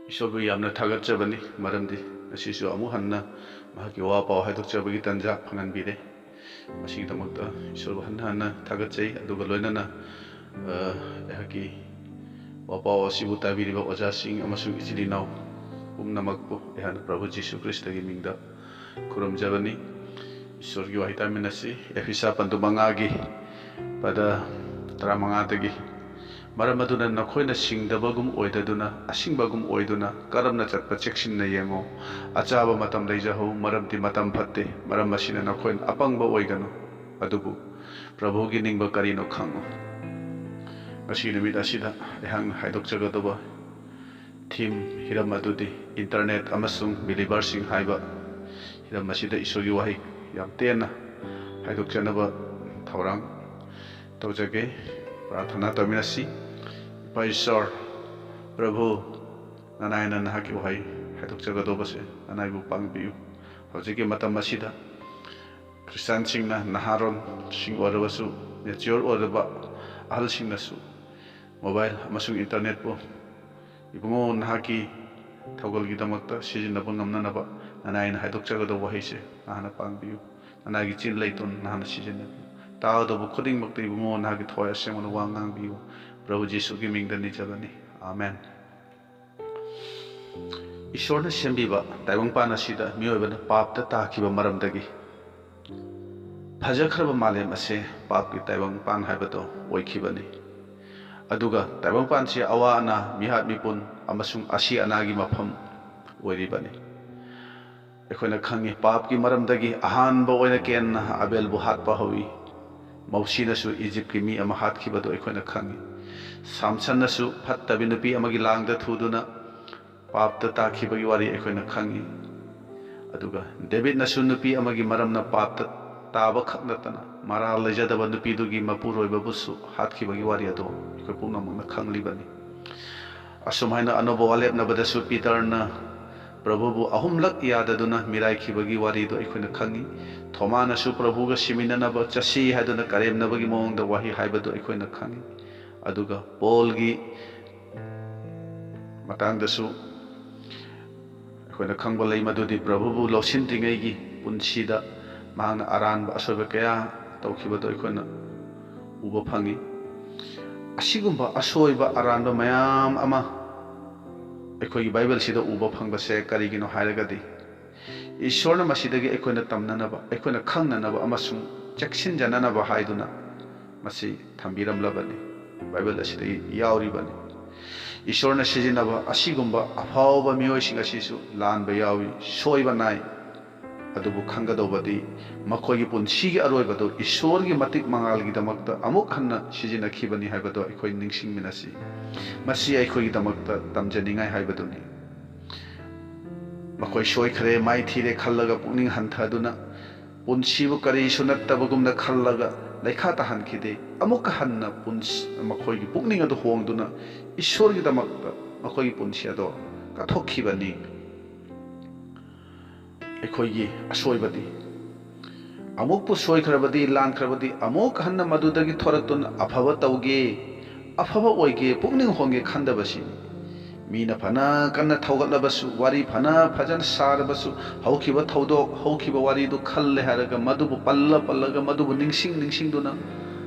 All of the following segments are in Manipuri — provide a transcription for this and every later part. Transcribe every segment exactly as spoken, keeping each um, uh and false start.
ꯏꯁꯣꯔꯕꯨ ꯌꯥꯝꯅ ꯊꯥꯒꯠꯆꯕꯅꯤ, ꯃꯔꯝꯗꯤ ꯉꯁꯤꯁꯨ ꯑꯃꯨꯛ ꯍꯟꯅ ꯃꯍꯥꯛꯀꯤ ꯋꯥ ꯄꯥꯎ ꯍꯥꯏꯗꯣꯛꯆꯕꯒꯤ ꯇꯥꯟꯖꯥ ꯐꯪꯍꯟꯕꯤꯔꯦ꯫ ꯃꯁꯤꯒꯤꯗꯃꯛꯇ ꯏꯁꯣꯔꯕꯨ ꯍꯟꯅ ꯍꯟꯅ ꯊꯥꯒꯠꯆꯩ꯫ ꯑꯗꯨꯒ ꯂꯣꯏꯅꯅ, ꯑ, ꯑꯩꯍꯥꯛꯀꯤ ꯋꯥ ꯄꯥꯎ ꯑꯁꯤꯕꯨ ꯇꯥꯕꯤꯔꯤꯕ ꯑꯣꯖꯥꯁꯤꯡ ꯑꯃꯁꯨꯡ ꯏꯆꯤꯜ ꯏꯅꯥꯎ ꯄꯨꯝꯅꯃꯛꯄꯨ ꯑꯩꯍꯥꯛꯅ ꯄ꯭ꯔꯚꯨ ꯖꯤꯁꯨ ꯈ꯭ꯔꯤꯁꯇꯒꯤ ꯃꯤꯡꯗ ꯈꯨꯔꯨꯝꯖꯕꯅꯤ꯫ ꯏꯁꯣꯔꯒꯤ ꯋꯥꯍꯩ ꯇꯥꯃꯤꯟꯅꯁꯤ꯫ ꯑꯦꯐꯤꯁꯥ ꯄꯟꯗꯨ ꯃꯉꯥꯒꯤ ꯄꯗ ꯇꯔꯥꯃꯉꯥꯗꯒꯤ, "ꯃꯔꯝ ꯑꯗꯨꯅ ꯅꯈꯣꯏꯅ ꯁꯤꯡꯗꯕꯒꯨꯝ ꯑꯣꯏꯗꯗꯨꯅ, ꯑꯁꯤꯡꯕꯒꯨꯝ ꯑꯣꯏꯗꯨꯅ ꯀꯔꯝꯅ ꯆꯠꯄ ꯆꯦꯛꯁꯤꯟꯅ ꯌꯦꯡꯉꯨ꯫ ꯑꯆꯥꯕ ꯃꯇꯝ ꯂꯩꯖꯍꯧ, ꯃꯔꯝꯗꯤ ꯃꯇꯝ ꯐꯠꯇꯦ꯫ ꯃꯔꯝ ꯑꯁꯤꯅ ꯅꯈꯣꯏꯅ ꯑꯄꯪꯕ ꯑꯣꯏꯒꯅꯨ, ꯑꯗꯨꯕꯨ ꯄ꯭ꯔꯚꯨꯒꯤ ꯅꯤꯡꯕ ꯀꯔꯤꯅꯣ ꯈꯪꯉꯨ꯫" ꯉꯁꯤ ꯅꯨꯃꯤꯠ ꯑꯁꯤꯗ ꯑꯩꯍꯥꯛꯅ ꯍꯥꯏꯗꯣꯛꯆꯒꯗꯕ ꯊꯤꯝ, ꯍꯤꯔꯝ ꯑꯗꯨꯗꯤ ꯏꯟꯇꯔꯅꯦꯠ ꯑꯃꯁꯨꯡ ꯕꯤꯂꯤꯚꯔꯁꯤꯡ ꯍꯥꯏꯕ ꯍꯤꯔꯝ ꯑꯁꯤꯗ ꯏꯁꯣꯔꯒꯤ ꯋꯥꯍꯩ ꯌꯥꯝ ꯇꯦꯟꯅ ꯍꯥꯏꯗꯣꯛꯆꯅꯕ ꯊꯧꯔꯥꯡ ꯇꯧꯖꯒꯦ꯫ ꯄ꯭ꯔꯥꯔꯊꯅꯥ ꯇꯧꯃꯤꯟꯅꯁꯤ꯫ ꯏꯄꯥ ꯏꯁꯣꯔ, ꯄ꯭ꯔꯚꯨ, ꯅꯅꯥꯏꯅ ꯅꯍꯥꯛꯀꯤ ꯋꯥꯍꯩ ꯍꯥꯏꯗꯣꯛꯆꯒꯗꯧꯕꯁꯦ ꯅꯅꯥꯏꯕꯨ ꯄꯥꯡꯕꯤꯌꯨ꯫ ꯍꯧꯖꯤꯛꯀꯤ ꯃꯇꯝ ꯑꯁꯤꯗ ꯈ꯭ꯔꯤꯁꯇꯥꯟꯁꯤꯡꯅ, ꯅꯍꯥꯔꯣꯟꯁꯤꯡ ꯑꯣꯏꯔꯕꯁꯨ, ꯃꯦꯆꯤꯌꯣꯔ ꯑꯣꯏꯔꯕ ꯑꯍꯜꯁꯤꯡꯅꯁꯨ ꯃꯣꯕꯥꯏꯜ ꯑꯃꯁꯨꯡ ꯏꯟꯇꯔꯅꯦꯠꯄꯨ ꯏꯕꯨꯡꯉꯣ ꯅꯍꯥꯛꯀꯤ ꯊꯧꯒꯜꯒꯤꯗꯃꯛꯇ ꯁꯤꯖꯤꯟꯅꯕ ꯉꯝꯅꯅꯕ ꯅꯅꯥꯏꯅ ꯍꯥꯏꯗꯣꯛꯆꯒꯗꯧꯕ ꯋꯥꯍꯩꯁꯦ ꯅꯍꯥꯛꯅ ꯄꯥꯡꯕꯤꯌꯨ꯫ ꯅꯅꯥꯏꯒꯤ ꯆꯤꯟ ꯂꯩꯇꯣꯟ ꯅꯍꯥꯛꯅ ꯁꯤꯖꯤꯟꯅꯕꯤꯌꯨ꯫ ꯇꯥꯒꯗꯧꯕ ꯈꯨꯗꯤꯡꯃꯛꯇ ꯏꯕꯨꯡꯉꯣ ꯅꯍꯥꯛꯀꯤ ꯊꯋꯥꯏ ꯑꯁꯦꯡꯕꯅ ꯋꯥ ꯉꯥꯡꯕꯤꯌꯨ꯫ ꯄ꯭ꯔꯚꯨ ꯖꯤꯁꯨꯒꯤ ꯃꯤꯡꯗ ꯅꯤꯖꯕꯅꯤ꯫ ꯑꯥꯃꯦꯟ꯫ ꯏꯁꯣꯔꯅ ꯁꯦꯝꯕꯤꯕ ꯇꯥꯏꯕꯪꯄꯥꯟ ꯑꯁꯤꯗ ꯃꯤꯑꯣꯏꯕꯅ ꯄꯥꯞꯇ ꯇꯥꯈꯤꯕ ꯃꯔꯝꯗꯒꯤ ꯐꯖꯈ꯭ꯔꯕ ꯃꯥꯂꯦꯝ ꯑꯁꯦ ꯄꯥꯞꯀꯤ ꯇꯥꯏꯕꯪꯄꯥꯟ ꯍꯥꯏꯕꯗꯣ ꯑꯣꯏꯈꯤꯕꯅꯤ꯫ ꯑꯗꯨꯒ ꯇꯥꯏꯕꯪꯄꯥꯟꯁꯤ ꯑꯋꯥ ꯑꯅꯥ, ꯃꯤꯍꯥꯠ ꯃꯤꯄꯨꯟ ꯑꯃꯁꯨꯡ ꯑꯁꯤ ꯑꯅꯥꯒꯤ ꯃꯐꯝ ꯑꯣꯏꯔꯤꯕꯅꯤ꯫ ꯑꯩꯈꯣꯏꯅ ꯈꯪꯉꯤ, ꯄꯥꯞꯀꯤ ꯃꯔꯝꯗꯒꯤ ꯑꯍꯥꯟꯕ ꯑꯣꯏꯅ ꯀꯦꯟꯅ ꯑꯕꯦꯜꯕꯨ ꯍꯥꯠꯄ ꯍꯧꯏ꯫ ꯃꯧꯁꯤꯅꯁꯨ ꯏꯖꯤꯞꯀꯤ ꯃꯤ ꯑꯃ ꯍꯥꯠꯈꯤꯕꯗꯨ ꯑꯩꯈꯣꯏꯅ ꯈꯪꯉꯤ꯫ ꯁꯥꯝꯁꯟꯅꯁꯨ ꯐꯠꯇꯕꯤ ꯅꯨꯄꯤ ꯑꯃꯒꯤ ꯂꯥꯡꯗ ꯊꯨꯗꯨꯅ ꯄꯥꯞꯇ ꯇꯥꯈꯤꯕꯒꯤ ꯋꯥꯔꯤ ꯑꯩꯈꯣꯏꯅ ꯈꯪꯉꯤ꯫ ꯑꯗꯨꯒ ꯗꯦꯕꯤꯠꯅꯁꯨ ꯅꯨꯄꯤ ꯑꯃꯒꯤ ꯃꯔꯝꯅ ꯄꯥꯞꯇ ꯇꯥꯕ ꯈꯛ ꯅꯠꯇꯅ ꯃꯔꯥꯜ ꯂꯩꯖꯗꯕ ꯅꯨꯄꯤꯗꯨꯒꯤ ꯃꯄꯨꯔꯣꯏꯕꯕꯨꯁꯨ ꯍꯥꯠꯈꯤꯕꯒꯤ ꯋꯥꯔꯤ ꯑꯗꯨ ꯑꯩꯈꯣꯏ ꯄꯨꯝꯅꯃꯛꯅ ꯈꯪꯂꯤꯕꯅꯤ꯫ ꯑꯁꯨꯝꯍꯥꯏꯅ ꯑꯅꯧꯕ ꯋꯥꯂꯦꯞꯅꯕꯗꯁꯨ ꯄꯤꯇꯔꯅ ꯄ꯭ꯔꯚꯨꯕꯨ ꯑꯍꯨꯝꯂꯛ ꯌꯥꯗꯗꯨꯅ ꯃꯤꯔꯥꯏꯈꯤꯕꯒꯤ ꯋꯥꯔꯤꯗꯨ ꯑꯩꯈꯣꯏꯅ ꯈꯪꯉꯤ꯫ ꯊꯣꯃꯥꯅꯁꯨ ꯄ꯭ꯔꯚꯨꯒ ꯁꯤꯃꯤꯟꯅꯅꯕ ꯆꯠꯁꯤ ꯍꯥꯏꯗꯨꯅ ꯀꯔꯦꯝꯅꯕꯒꯤ ꯃꯑꯣꯡꯗ ꯋꯥꯍꯩ ꯍꯥꯏꯕꯗꯨ ꯑꯩꯈꯣꯏꯅ ꯈꯪꯉꯤ꯫ ꯑꯗꯨꯒ ꯄꯣꯜꯒꯤ ꯃꯇꯥꯡꯗꯁꯨ ꯑꯩꯈꯣꯏꯅ ꯈꯪꯕ ꯂꯩ ꯃꯗꯨꯗꯤ ꯄ꯭ꯔꯚꯨꯕꯨ ꯂꯧꯁꯤꯟꯗ꯭ꯔꯤꯉꯩꯒꯤ ꯄꯨꯟꯁꯤꯗ ꯃꯍꯥꯛꯅ ꯑꯔꯥꯟꯕ ꯑꯁꯣꯏꯕ ꯀꯌꯥ ꯇꯧꯈꯤꯕꯗꯣ ꯑꯩꯈꯣꯏꯅ ꯎꯕ ꯐꯪꯉꯤ꯫ ꯑꯁꯤꯒꯨꯝꯕ ꯑꯁꯣꯏꯕ ꯑꯔꯥꯟꯕ ꯃꯌꯥꯝ ꯑꯃ ꯑꯩꯈꯣꯏꯒꯤ ꯕꯥꯏꯕꯜꯁꯤꯗ ꯎꯕ ꯐꯪꯕꯁꯦ ꯀꯔꯤꯒꯤꯅꯣ ꯍꯥꯏꯔꯒꯗꯤ, ꯏꯁꯣꯔꯅ ꯃꯁꯤꯗꯒꯤ ꯑꯩꯈꯣꯏꯅ ꯇꯝꯅꯅꯕ, ꯑꯩꯈꯣꯏꯅ ꯈꯪꯅꯅꯕ ꯑꯃꯁꯨꯡ ꯆꯦꯛꯁꯤꯟꯖꯅꯅꯕ ꯍꯥꯏꯗꯨꯅ ꯃꯁꯤ ꯊꯝꯕꯤꯔꯝꯂꯕꯅꯤ꯫ ꯕꯥꯏꯕꯜ ꯑꯁꯤꯗ ꯌꯥꯎꯔꯤꯕꯅꯤ꯫ ꯏꯁꯣꯔꯅ ꯁꯤꯖꯤꯟꯅꯕ ꯑꯁꯤꯒꯨꯝꯕ ꯑꯐꯥꯎꯕ ꯃꯤꯑꯣꯏꯁꯤꯡ ꯑꯁꯤꯁꯨ ꯂꯥꯟꯕ ꯌꯥꯎꯏ, ꯁꯣꯏꯕ ꯅꯥꯏ꯫ ꯑꯗꯨꯕꯨ ꯈꯪꯒꯗꯧꯕꯗꯤ, ꯃꯈꯣꯏꯒꯤ ꯄꯨꯟꯁꯤꯒꯤ ꯑꯔꯣꯏꯕꯗꯨ ꯏꯁꯣꯔꯒꯤ ꯃꯇꯤꯛ ꯃꯉꯥꯜꯒꯤꯗꯃꯛꯇ ꯑꯃꯨꯛ ꯍꯟꯅ ꯁꯤꯖꯤꯟꯅꯈꯤꯕꯅꯤ ꯍꯥꯏꯕꯗꯨ ꯑꯩꯈꯣꯏ ꯅꯤꯡꯁꯤꯡꯃꯤꯟꯅꯁꯤ꯫ ꯃꯁꯤ ꯑꯩꯈꯣꯏꯒꯤꯗꯃꯛꯇ ꯇꯝꯖꯅꯤꯡꯉꯥꯏ ꯍꯥꯏꯕꯗꯨꯅꯤ꯫ ꯃꯈꯣꯏ ꯁꯣꯏꯈ꯭ꯔꯦ, ꯃꯥꯏꯊꯤꯔꯦ ꯈꯜꯂꯒ ꯄꯨꯛꯅꯤꯡ ꯍꯟꯊꯗꯨꯅ, ꯄꯨꯟꯁꯤꯕꯨ ꯀꯔꯤꯁꯨ ꯅꯠꯇꯕꯒꯨꯝꯅ ꯈꯜꯂꯒ ꯂꯩꯈꯥ ꯇꯥꯍꯟꯈꯤꯗꯦ꯫ ꯑꯃꯨꯛꯀ ꯍꯟꯅ ꯄꯨꯟꯁꯤ-, ꯃꯈꯣꯏꯒꯤ ꯄꯨꯛꯅꯤꯡ ꯑꯗꯨ ꯍꯣꯡꯗꯨꯅ ꯏꯁꯣꯔꯒꯤꯗꯃꯛꯇ ꯃꯈꯣꯏꯒꯤ ꯄꯨꯟꯁꯤ ꯑꯗꯣ ꯀꯠꯊꯣꯛꯈꯤꯕꯅꯤ꯫ ꯑꯩꯈꯣꯏꯒꯤ ꯑꯁꯣꯏꯕꯗꯤ, ꯑꯃꯨꯛꯄꯨ ꯁꯣꯏꯈ꯭ꯔꯕꯗꯤ, ꯂꯥꯟꯈ꯭ꯔꯕꯗꯤ, ꯑꯃꯨꯛ ꯍꯟꯅ ꯃꯗꯨꯗꯒꯤ ꯊꯣꯔꯛꯇꯨꯅ ꯑꯐꯕ ꯇꯧꯒꯦ, ꯑꯐꯕ ꯑꯣꯏꯒꯦ, ꯄꯨꯛꯅꯤꯡ ꯍꯣꯡꯒꯦ ꯈꯟꯗꯕꯁꯤꯅꯤ꯫ ꯃꯤꯅ ꯐꯅ ꯀꯟꯅ ꯊꯧꯒꯠꯂꯕꯁꯨ, ꯋꯥꯔꯤ ꯐꯅ ꯐꯖꯅ ꯁꯥꯔꯕꯁꯨ, ꯍꯧꯈꯤꯕ ꯊꯧꯗꯣꯛ, ꯍꯧꯈꯤꯕ ꯋꯥꯔꯤꯗꯨ ꯈꯜꯂꯦ ꯍꯥꯏꯔꯒ ꯃꯗꯨꯕꯨ ꯄꯜꯂ ꯄꯜꯂꯒ, ꯃꯗꯨꯕꯨ ꯅꯤꯡꯁꯤꯡ ꯅꯤꯡꯁꯤꯡꯗꯨꯅ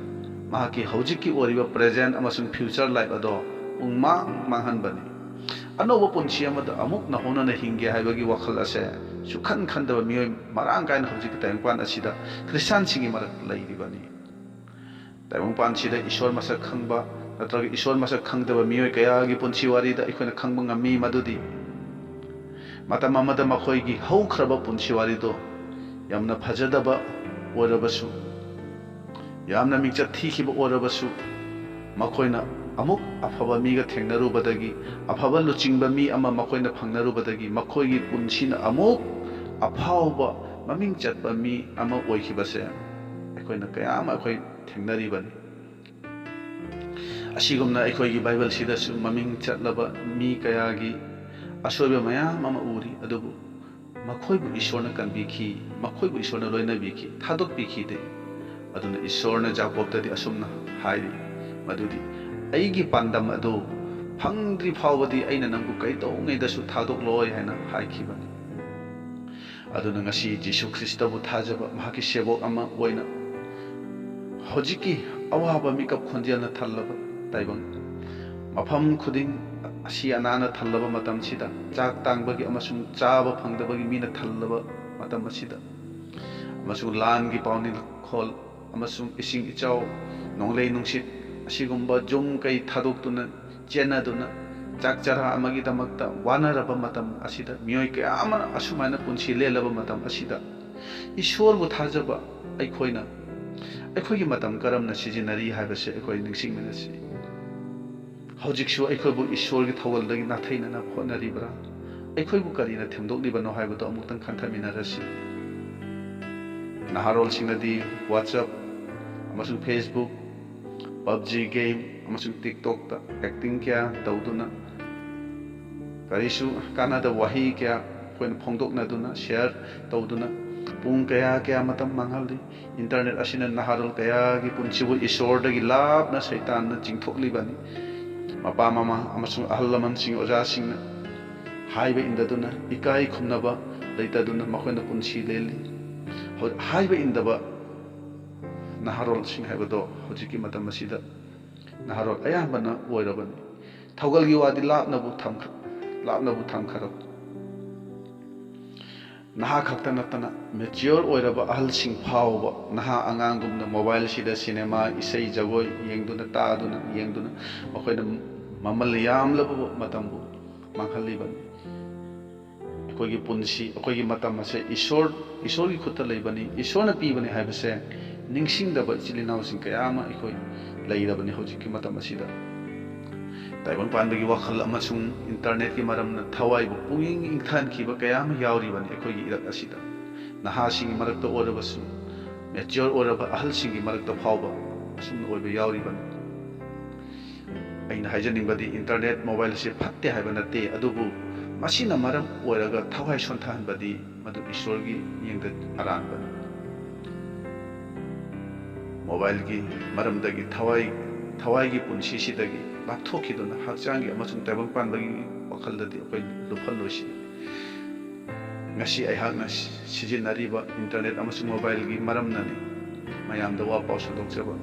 ꯃꯍꯥꯛꯀꯤ ꯍꯧꯖꯤꯛꯀꯤ ꯑꯣꯏꯔꯤꯕ present ꯑꯃꯁꯨꯡ future life ꯑꯗꯣ ꯄꯨꯡꯃꯥꯡ ꯃꯥꯡꯍꯟꯕꯅꯤ꯫ ꯑꯅꯧꯕ ꯄꯨꯟꯁꯤ ꯑꯃꯗ ꯑꯃꯨꯛ ꯅꯧꯍꯧꯅꯅ ꯍꯤꯡꯒꯦ ꯍꯥꯏꯕꯒꯤ ꯋꯥꯈꯜ ꯑꯁꯦ ꯁꯨꯛꯈꯟ ꯈꯟꯗꯕ ꯃꯤꯑꯣꯏ ꯃꯔꯥꯡ ꯀꯥꯏꯅ ꯍꯧꯖꯤꯛꯀꯤ ꯇꯥꯏꯕꯪꯄꯥꯟ ꯑꯁꯤꯗ ꯈ꯭ꯔꯤꯁꯇꯥꯟꯁꯤꯡꯒꯤ ꯃꯔꯛꯇ ꯂꯩꯔꯤꯕꯅꯤ꯫ ꯇꯥꯏꯕꯪꯄꯥꯟꯁꯤꯗ ꯏꯁꯣꯔ ꯃꯁꯛ ꯈꯪꯕ ꯅꯠꯇ꯭ꯔꯒ ꯏꯁꯣꯔ ꯃꯁꯛ ꯈꯪꯗꯕ ꯃꯤꯑꯣꯏ ꯀꯌꯥꯒꯤ ꯄꯨꯟꯁꯤ ꯋꯥꯔꯤꯗ ꯑꯩꯈꯣꯏꯅ ꯈꯪꯕ ꯉꯝꯃꯤ ꯃꯗꯨꯗꯤ, ꯃꯇꯝ ꯑꯃꯗ ꯃꯈꯣꯏꯒꯤ ꯍꯧꯈ꯭ꯔꯕ ꯄꯨꯟꯁꯤ ꯋꯥꯔꯤꯗꯣ ꯌꯥꯝꯅ ꯐꯖꯗꯕ ꯑꯣꯏꯔꯕꯁꯨ, ꯌꯥꯝꯅ ꯃꯤꯡꯆꯠ ꯊꯤꯈꯤꯕ ꯑꯣꯏꯔꯕꯁꯨ, ꯃꯈꯣꯏꯅ ꯑꯃꯨꯛ ꯑꯐꯕ ꯃꯤꯒ ꯊꯦꯡꯅꯔꯨꯕꯗꯒꯤ, ꯑꯐꯕ ꯂꯨꯆꯤꯡꯕ ꯃꯤ ꯑꯃ ꯃꯈꯣꯏꯅ ꯐꯪꯅꯔꯨꯕꯗꯒꯤ, ꯃꯈꯣꯏꯒꯤ ꯄꯨꯟꯁꯤꯅ ꯑꯃꯨꯛ ꯑꯐꯥꯎꯕ, ꯃꯃꯤꯡ ꯆꯠꯄ ꯃꯤ ꯑꯃ ꯑꯣꯏꯈꯤꯕꯁꯦ ꯑꯩꯈꯣꯏꯅ ꯀꯌꯥ ꯑꯃ ꯑꯩꯈꯣꯏ ꯊꯦꯡꯅꯔꯤꯕꯅꯤ꯫ ꯑꯁꯤꯒꯨꯝꯅ ꯑꯩꯈꯣꯏꯒꯤ ꯕꯥꯏꯕꯜꯁꯤꯗꯁꯨ ꯃꯃꯤꯡ ꯆꯠꯂꯕ ꯃꯤ ꯀꯌꯥꯒꯤ ꯑꯁꯣꯏꯕ ꯃꯌꯥꯝ ꯑꯃ ꯎꯔꯤ, ꯑꯗꯨꯕꯨ ꯃꯈꯣꯏꯕꯨ ꯏꯁꯣꯔꯅ ꯀꯟꯕꯤꯈꯤ, ꯃꯈꯣꯏꯕꯨ ꯏꯁꯣꯔꯅ ꯂꯣꯏꯅꯕꯤꯈꯤ, ꯊꯥꯗꯣꯛꯄꯤꯈꯤꯗꯦ꯫ ꯑꯗꯨꯅ ꯏꯁꯣꯔꯅ ꯖꯥꯀꯣꯕꯇꯗꯤ ꯑꯁꯨꯝꯅ ꯍꯥꯏꯔꯤ, ꯃꯗꯨꯗꯤ, "ꯑꯩꯒꯤ ꯄꯥꯟꯗꯝ ꯑꯗꯨ ꯐꯪꯗ꯭ꯔꯤ ꯐꯥꯎꯕꯗꯤ ꯑꯩꯅ ꯅꯪꯕꯨ ꯀꯩꯗꯧꯉꯩꯗꯁꯨ ꯊꯥꯗꯣꯛꯂꯣꯏ ꯍꯥꯏꯅ ꯍꯥꯏꯈꯤꯕꯅꯤ꯫ ꯑꯗꯨꯅ ꯉꯁꯤ ꯖꯤꯁꯨ ꯈ꯭ꯔꯤꯁꯇꯕꯨ ꯊꯥꯖꯕ, ꯃꯍꯥꯛꯀꯤ ꯁꯦꯕꯣꯛ ꯑꯃ ꯑꯣꯏꯅ ꯍꯧꯖꯤꯛꯀꯤ ꯑꯋꯥꯕ ꯃꯤꯀꯞ ꯈꯣꯟꯖꯦꯜꯅ ꯊꯜꯂꯕ ꯇꯥꯏꯕꯪ, ꯃꯐꯝ ꯈꯨꯗꯤꯡ ꯑꯁꯤ ꯑꯅꯥꯅ ꯊꯜꯂꯕ ꯃꯇꯝꯁꯤꯗ, ꯆꯥꯛ ꯇꯥꯡꯕꯒꯤ ꯑꯃꯁꯨꯡ ꯆꯥꯕ ꯐꯪꯗꯕꯒꯤ ꯃꯤꯅ ꯊꯜꯂꯕ ꯃꯇꯝ ꯑꯁꯤꯗ, ꯑꯃꯁꯨꯡ ꯂꯥꯟꯒꯤ ꯄꯥꯎꯅꯤꯡꯈꯣꯜ ꯑꯃꯁꯨꯡ ꯏꯁꯤꯡ ꯏꯆꯥꯎ, ꯅꯣꯡꯂꯩ ꯅꯨꯡꯁꯤꯠ ꯑꯁꯤꯒꯨꯝꯕ ꯌꯨꯝ ꯀꯩ ꯊꯥꯗꯣꯛꯇꯨꯅ ꯆꯦꯟꯅꯗꯨꯅ ꯆꯥꯛ ꯆꯔꯥ ꯑꯃꯒꯤꯗꯃꯛꯇ ꯋꯥꯅꯔꯕ ꯃꯇꯝ ꯑꯁꯤꯗ, ꯃꯤꯑꯣꯏ ꯀꯌꯥ ꯑꯃꯅ ꯑꯁꯨꯃꯥꯏꯅ ꯄꯨꯟꯁꯤ ꯂꯦꯜꯂꯕ ꯃꯇꯝ ꯑꯁꯤꯗ, ꯏꯁꯣꯔꯕꯨ ꯊꯥꯖꯕ ꯑꯩꯈꯣꯏꯅ ꯑꯩꯈꯣꯏꯒꯤ ꯃꯇꯝ ꯀꯔꯝꯅ ꯁꯤꯖꯤꯟꯅꯔꯤ ꯍꯥꯏꯕꯁꯤ ꯑꯩꯈꯣꯏ ꯅꯤꯡꯁꯤꯡꯃꯤꯟꯅꯁꯤ꯫ ꯍꯧꯖꯤꯛꯁꯨ ꯑꯩꯈꯣꯏꯕꯨ ꯏꯁꯣꯔꯒꯤ ꯊꯧꯒꯜꯗꯒꯤ ꯅꯥꯊꯩꯅꯅꯕ ꯍꯣꯠꯅꯔꯤꯕ꯭ꯔꯥ? ꯑꯩꯈꯣꯏꯕꯨ ꯀꯔꯤꯅ ꯊꯦꯝꯗꯣꯛꯂꯤꯕꯅꯣ ꯍꯥꯏꯕꯗꯨ ꯑꯃꯨꯛꯇꯪ ꯈꯟꯊꯃꯤꯟꯅꯔꯁꯤ꯫ ꯅꯍꯥꯔꯣꯜꯁꯤꯡꯅꯗꯤ WhatsApp ꯑꯃꯁꯨꯡ Facebook, PUBG game ꯑꯃꯁꯨꯡ TikTokꯇ acting ꯀꯌꯥ ꯇꯧꯗꯨꯅ, ꯀꯔꯤꯁꯨ ꯀꯥꯟꯅꯗꯕ ꯋꯥꯍꯩ ꯀꯌꯥ ꯑꯩꯈꯣꯏꯅ ꯐꯣꯡꯗꯣꯛꯅꯗꯨꯅ, share ꯇꯧꯗꯨꯅ ꯄꯨꯡ ꯀꯌꯥ ꯀꯌꯥ ꯃꯇꯝ ꯃꯥꯡꯍꯜꯂꯤ꯫ Internet ꯑꯁꯤꯅ ꯅꯍꯥꯔꯣꯜ ꯀꯌꯥꯒꯤ ꯄꯨꯟꯁꯤꯕꯨ ꯏꯁꯣꯔꯗꯒꯤ ꯂꯥꯞꯅ ꯁꯩꯇꯥꯟꯅ ꯆꯤꯡꯊꯣꯛꯂꯤꯕꯅꯤ꯫ ꯃꯄꯥ ꯃꯃꯥ ꯑꯃꯁꯨꯡ ꯑꯍꯜ ꯂꯃꯟꯁꯤꯡ, ꯑꯣꯖꯥꯁꯤꯡꯅ ꯍꯥꯏꯕ ꯏꯟꯗꯗꯨꯅ, ꯏꯀꯥꯏ ꯈꯨꯝꯅꯕ ꯂꯩꯇꯗꯨꯅ ꯃꯈꯣꯏꯅ ꯄꯨꯟꯁꯤ ꯂꯦꯜꯂꯤ꯫ ꯍꯧ-, ꯍꯥꯏꯕ ꯏꯟꯗꯕ ꯅꯍꯥꯔꯣꯜꯁꯤꯡ ꯍꯥꯏꯕꯗꯣ ꯍꯧꯖꯤꯛꯀꯤ ꯃꯇꯝ ꯑꯁꯤꯗ ꯅꯍꯥꯔꯣꯜ ꯑꯌꯥꯝꯕꯅ ꯑꯣꯏꯔꯕꯅꯤ꯫ ꯊꯧꯒꯜꯒꯤ ꯋꯥꯗꯤ ꯂꯥꯞꯅꯕꯨ ꯊꯝꯈ-, ꯂꯥꯞꯅꯕꯨ ꯊꯝꯈ꯭ꯔꯕ꯫ ꯅꯍꯥ ꯈꯛꯇ ꯅꯠꯇꯅ mature ꯑꯣꯏꯔꯕ ꯑꯍꯜꯁꯤꯡ ꯐꯥꯎꯕ ꯅꯍꯥ ꯑꯉꯥꯡꯒꯨꯝꯅ mobileꯁꯤꯗ cinema, ꯏꯁꯩ, ꯖꯒꯣꯏ ꯌꯦꯡꯗꯨꯅ, ꯇꯥꯗꯨꯅ, ꯌꯦꯡꯗꯨꯅ ꯃꯈꯣꯏꯅ ꯃꯃꯜ ꯌꯥꯝꯂꯕ ꯃꯇꯝꯕꯨ ꯃꯥꯡꯍꯜꯂꯤꯕꯅꯤ꯫ ꯑꯩꯈꯣꯏꯒꯤ ꯄꯨꯟꯁꯤ, ꯑꯩꯈꯣꯏꯒꯤ ꯃꯇꯝ ꯑꯁꯦ ꯏꯁꯣꯔ, ꯏꯁꯣꯔꯒꯤ ꯈꯨꯠꯇ ꯂꯩꯕꯅꯤ, ꯏꯁꯣꯔꯅ ꯄꯤꯕꯅꯤ ꯍꯥꯏꯕꯁꯦ ꯅꯤꯡꯁꯤꯡꯗꯕ ꯏꯆꯤꯜ ꯏꯅꯥꯎꯁꯤꯡ ꯀꯌꯥ ꯑꯃ ꯑꯩꯈꯣꯏ ꯂꯩꯔꯕꯅꯤ ꯍꯧꯖꯤꯛꯀꯤ ꯃꯇꯝ ꯑꯁꯤꯗ꯫ ꯇꯥꯏꯕꯪ ꯄꯥꯟꯕꯒꯤ ꯋꯥꯈꯜ ꯑꯃꯁꯨꯡ internetꯀꯤ ꯃꯔꯝꯅ ꯊꯋꯥꯏꯕꯨ ꯄꯨꯛꯅꯤꯡ ꯏꯪꯊꯍꯟꯈꯤꯕ ꯀꯌꯥ ꯑꯃ ꯌꯥꯎꯔꯤꯕꯅꯤ ꯑꯩꯈꯣꯏꯒꯤ ꯏꯔꯛ ꯑꯁꯤꯗ꯫ ꯅꯍꯥꯁꯤꯡꯒꯤ ꯃꯔꯛꯇ ꯑꯣꯏꯔꯕꯁꯨ, mature ꯑꯣꯏꯔꯕ ꯑꯍꯜꯁꯤꯡꯒꯤ ꯃꯔꯛꯇ ꯐꯥꯎꯕ ꯑꯁꯨꯝꯅ ꯑꯣꯏꯕ ꯌꯥꯎꯔꯤꯕꯅꯤ꯫ ꯑꯩꯅ ꯍꯥꯏꯖꯅꯤꯡꯕꯗꯤ, internet, mobile ꯑꯁꯤ ꯐꯠꯇꯦ ꯍꯥꯏꯕ ꯅꯠꯇꯦ, ꯑꯗꯨꯕꯨ ꯃꯁꯤꯅ ꯃꯔꯝ ꯑꯣꯏꯔꯒ ꯊꯋꯥꯏ ꯁꯣꯟꯊꯍꯟꯕꯗꯤ ꯃꯗꯨ ꯏꯁꯣꯔꯒꯤ ꯃꯤꯠꯌꯦꯡꯗ ꯑꯔꯥꯟꯕꯅꯤ꯫ Mobileꯒꯤ ꯃꯔꯝꯗꯒꯤ ꯊꯋꯥꯏ, ꯊꯋꯥꯏꯒꯤ ꯄꯨꯟꯁꯤꯁꯤꯗꯒꯤ ꯂꯥꯞꯊꯣꯛꯈꯤꯗꯨꯅ ꯍꯛꯆꯥꯡꯒꯤ ꯑꯃꯁꯨꯡ ꯇꯥꯏꯕꯪ ꯄꯥꯟꯕꯒꯤ ꯋꯥꯈꯜꯗꯗꯤ ꯑꯩꯈꯣꯏ ꯂꯨꯞꯍꯜꯂꯣꯏꯁꯤ꯫ ꯉꯁꯤ ꯑꯩꯍꯥꯛꯅ ꯁꯤ-, ꯁꯤꯖꯤꯟꯅꯔꯤꯕ internet ꯑꯃꯁꯨꯡ mobileꯒꯤ ꯃꯔꯝꯅꯅꯤ ꯃꯌꯥꯝꯗ ꯋꯥ ꯄꯥꯎ ꯁꯟꯗꯣꯛꯆꯕ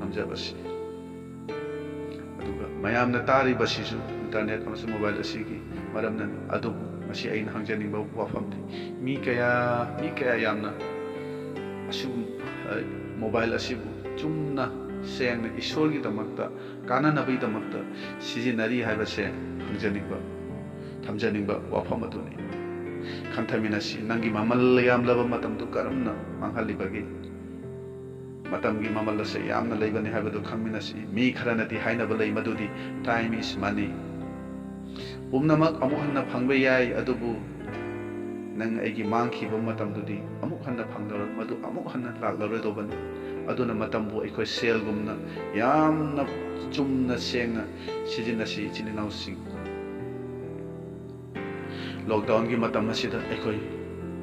ꯉꯝꯖꯕꯁꯤ꯫ ꯑꯗꯨꯒ ꯃꯌꯥꯝꯅ ꯇꯥꯔꯤꯕꯁꯤꯁꯨ internet ꯑꯃꯁꯨꯡ mobile ꯑꯁꯤꯒꯤ ꯃꯔꯝꯅꯅꯤ꯫ ꯑꯗꯨꯕꯨ ꯉꯁꯤ ꯑꯩꯅ ꯍꯪꯖꯅꯤꯡꯕ ꯋꯥꯐꯝꯗꯤ, ꯃꯤ ꯀꯌꯥ, ꯃꯤ ꯀꯌꯥ ꯌꯥꯝꯅ ꯑꯁꯤꯒꯨꯝ-, ꯑ, mobile ꯑꯁꯤꯕꯨ ꯆꯨꯝꯅ, ꯁꯦꯡꯅ, ꯏꯁꯣꯔꯒꯤꯗꯃꯛꯇ ꯀꯥꯟꯅꯅꯕꯒꯤꯗꯃꯛꯇ ꯁꯤꯖꯤꯟꯅꯔꯤ ꯍꯥꯏꯕꯁꯦ ꯍꯪꯖꯅꯤꯡꯕ, ꯊꯝꯖꯅꯤꯡꯕ ꯋꯥꯐꯝ ꯑꯗꯨꯅꯤ꯫ ꯈꯟꯊꯃꯤꯟꯅꯁꯤ, ꯅꯪꯒꯤ ꯃꯃꯜ ꯌꯥꯝꯂꯕ ꯃꯇꯝꯗꯨ ꯀꯔꯝꯅ ꯃꯥꯡꯍꯜꯂꯤꯕꯒꯦ? ꯃꯇꯝꯒꯤ ꯃꯃꯜ ꯑꯁꯦ ꯌꯥꯝꯅ ꯂꯩꯕꯅꯤ ꯍꯥꯏꯕꯗꯨ ꯈꯪꯃꯤꯟꯅꯁꯤ꯫ ꯃꯤ ꯈꯔꯅꯗꯤ ꯍꯥꯏꯅꯕ ꯂꯩ ꯃꯗꯨꯗꯤ "Time is money"꯫ ꯄꯨꯝꯅꯃꯛ ꯑꯃꯨꯛ ꯍꯟꯅ ꯐꯪꯕ ꯌꯥꯏ, ꯑꯗꯨꯕꯨ ꯅꯪ ꯑꯩꯒꯤ ꯃꯥꯡꯈꯤꯕ ꯃꯇꯝꯗꯨꯗꯤ ꯑꯃꯨꯛ ꯍꯟꯅ ꯐꯪꯂꯔꯣꯏ, ꯃꯗꯨ ꯑꯃꯨꯛ ꯍꯟꯅ ꯂꯥꯛꯂꯔꯣꯏꯗꯧꯕꯅꯤ꯫ ꯑꯗꯨꯅ ꯃꯇꯝꯕꯨ ꯑꯩꯈꯣꯏ ꯁꯦꯜꯒꯨꯝꯅ ꯌꯥꯝꯅ ꯆꯨꯝꯅ ꯁꯦꯡꯅ ꯁꯤꯖꯤꯟꯅꯁꯤ, ꯏꯆꯤꯜ ꯏꯅꯥꯎꯁꯤꯡ꯫ Lockdownꯒꯤ ꯃꯇꯝ ꯑꯁꯤꯗ ꯑꯩꯈꯣꯏ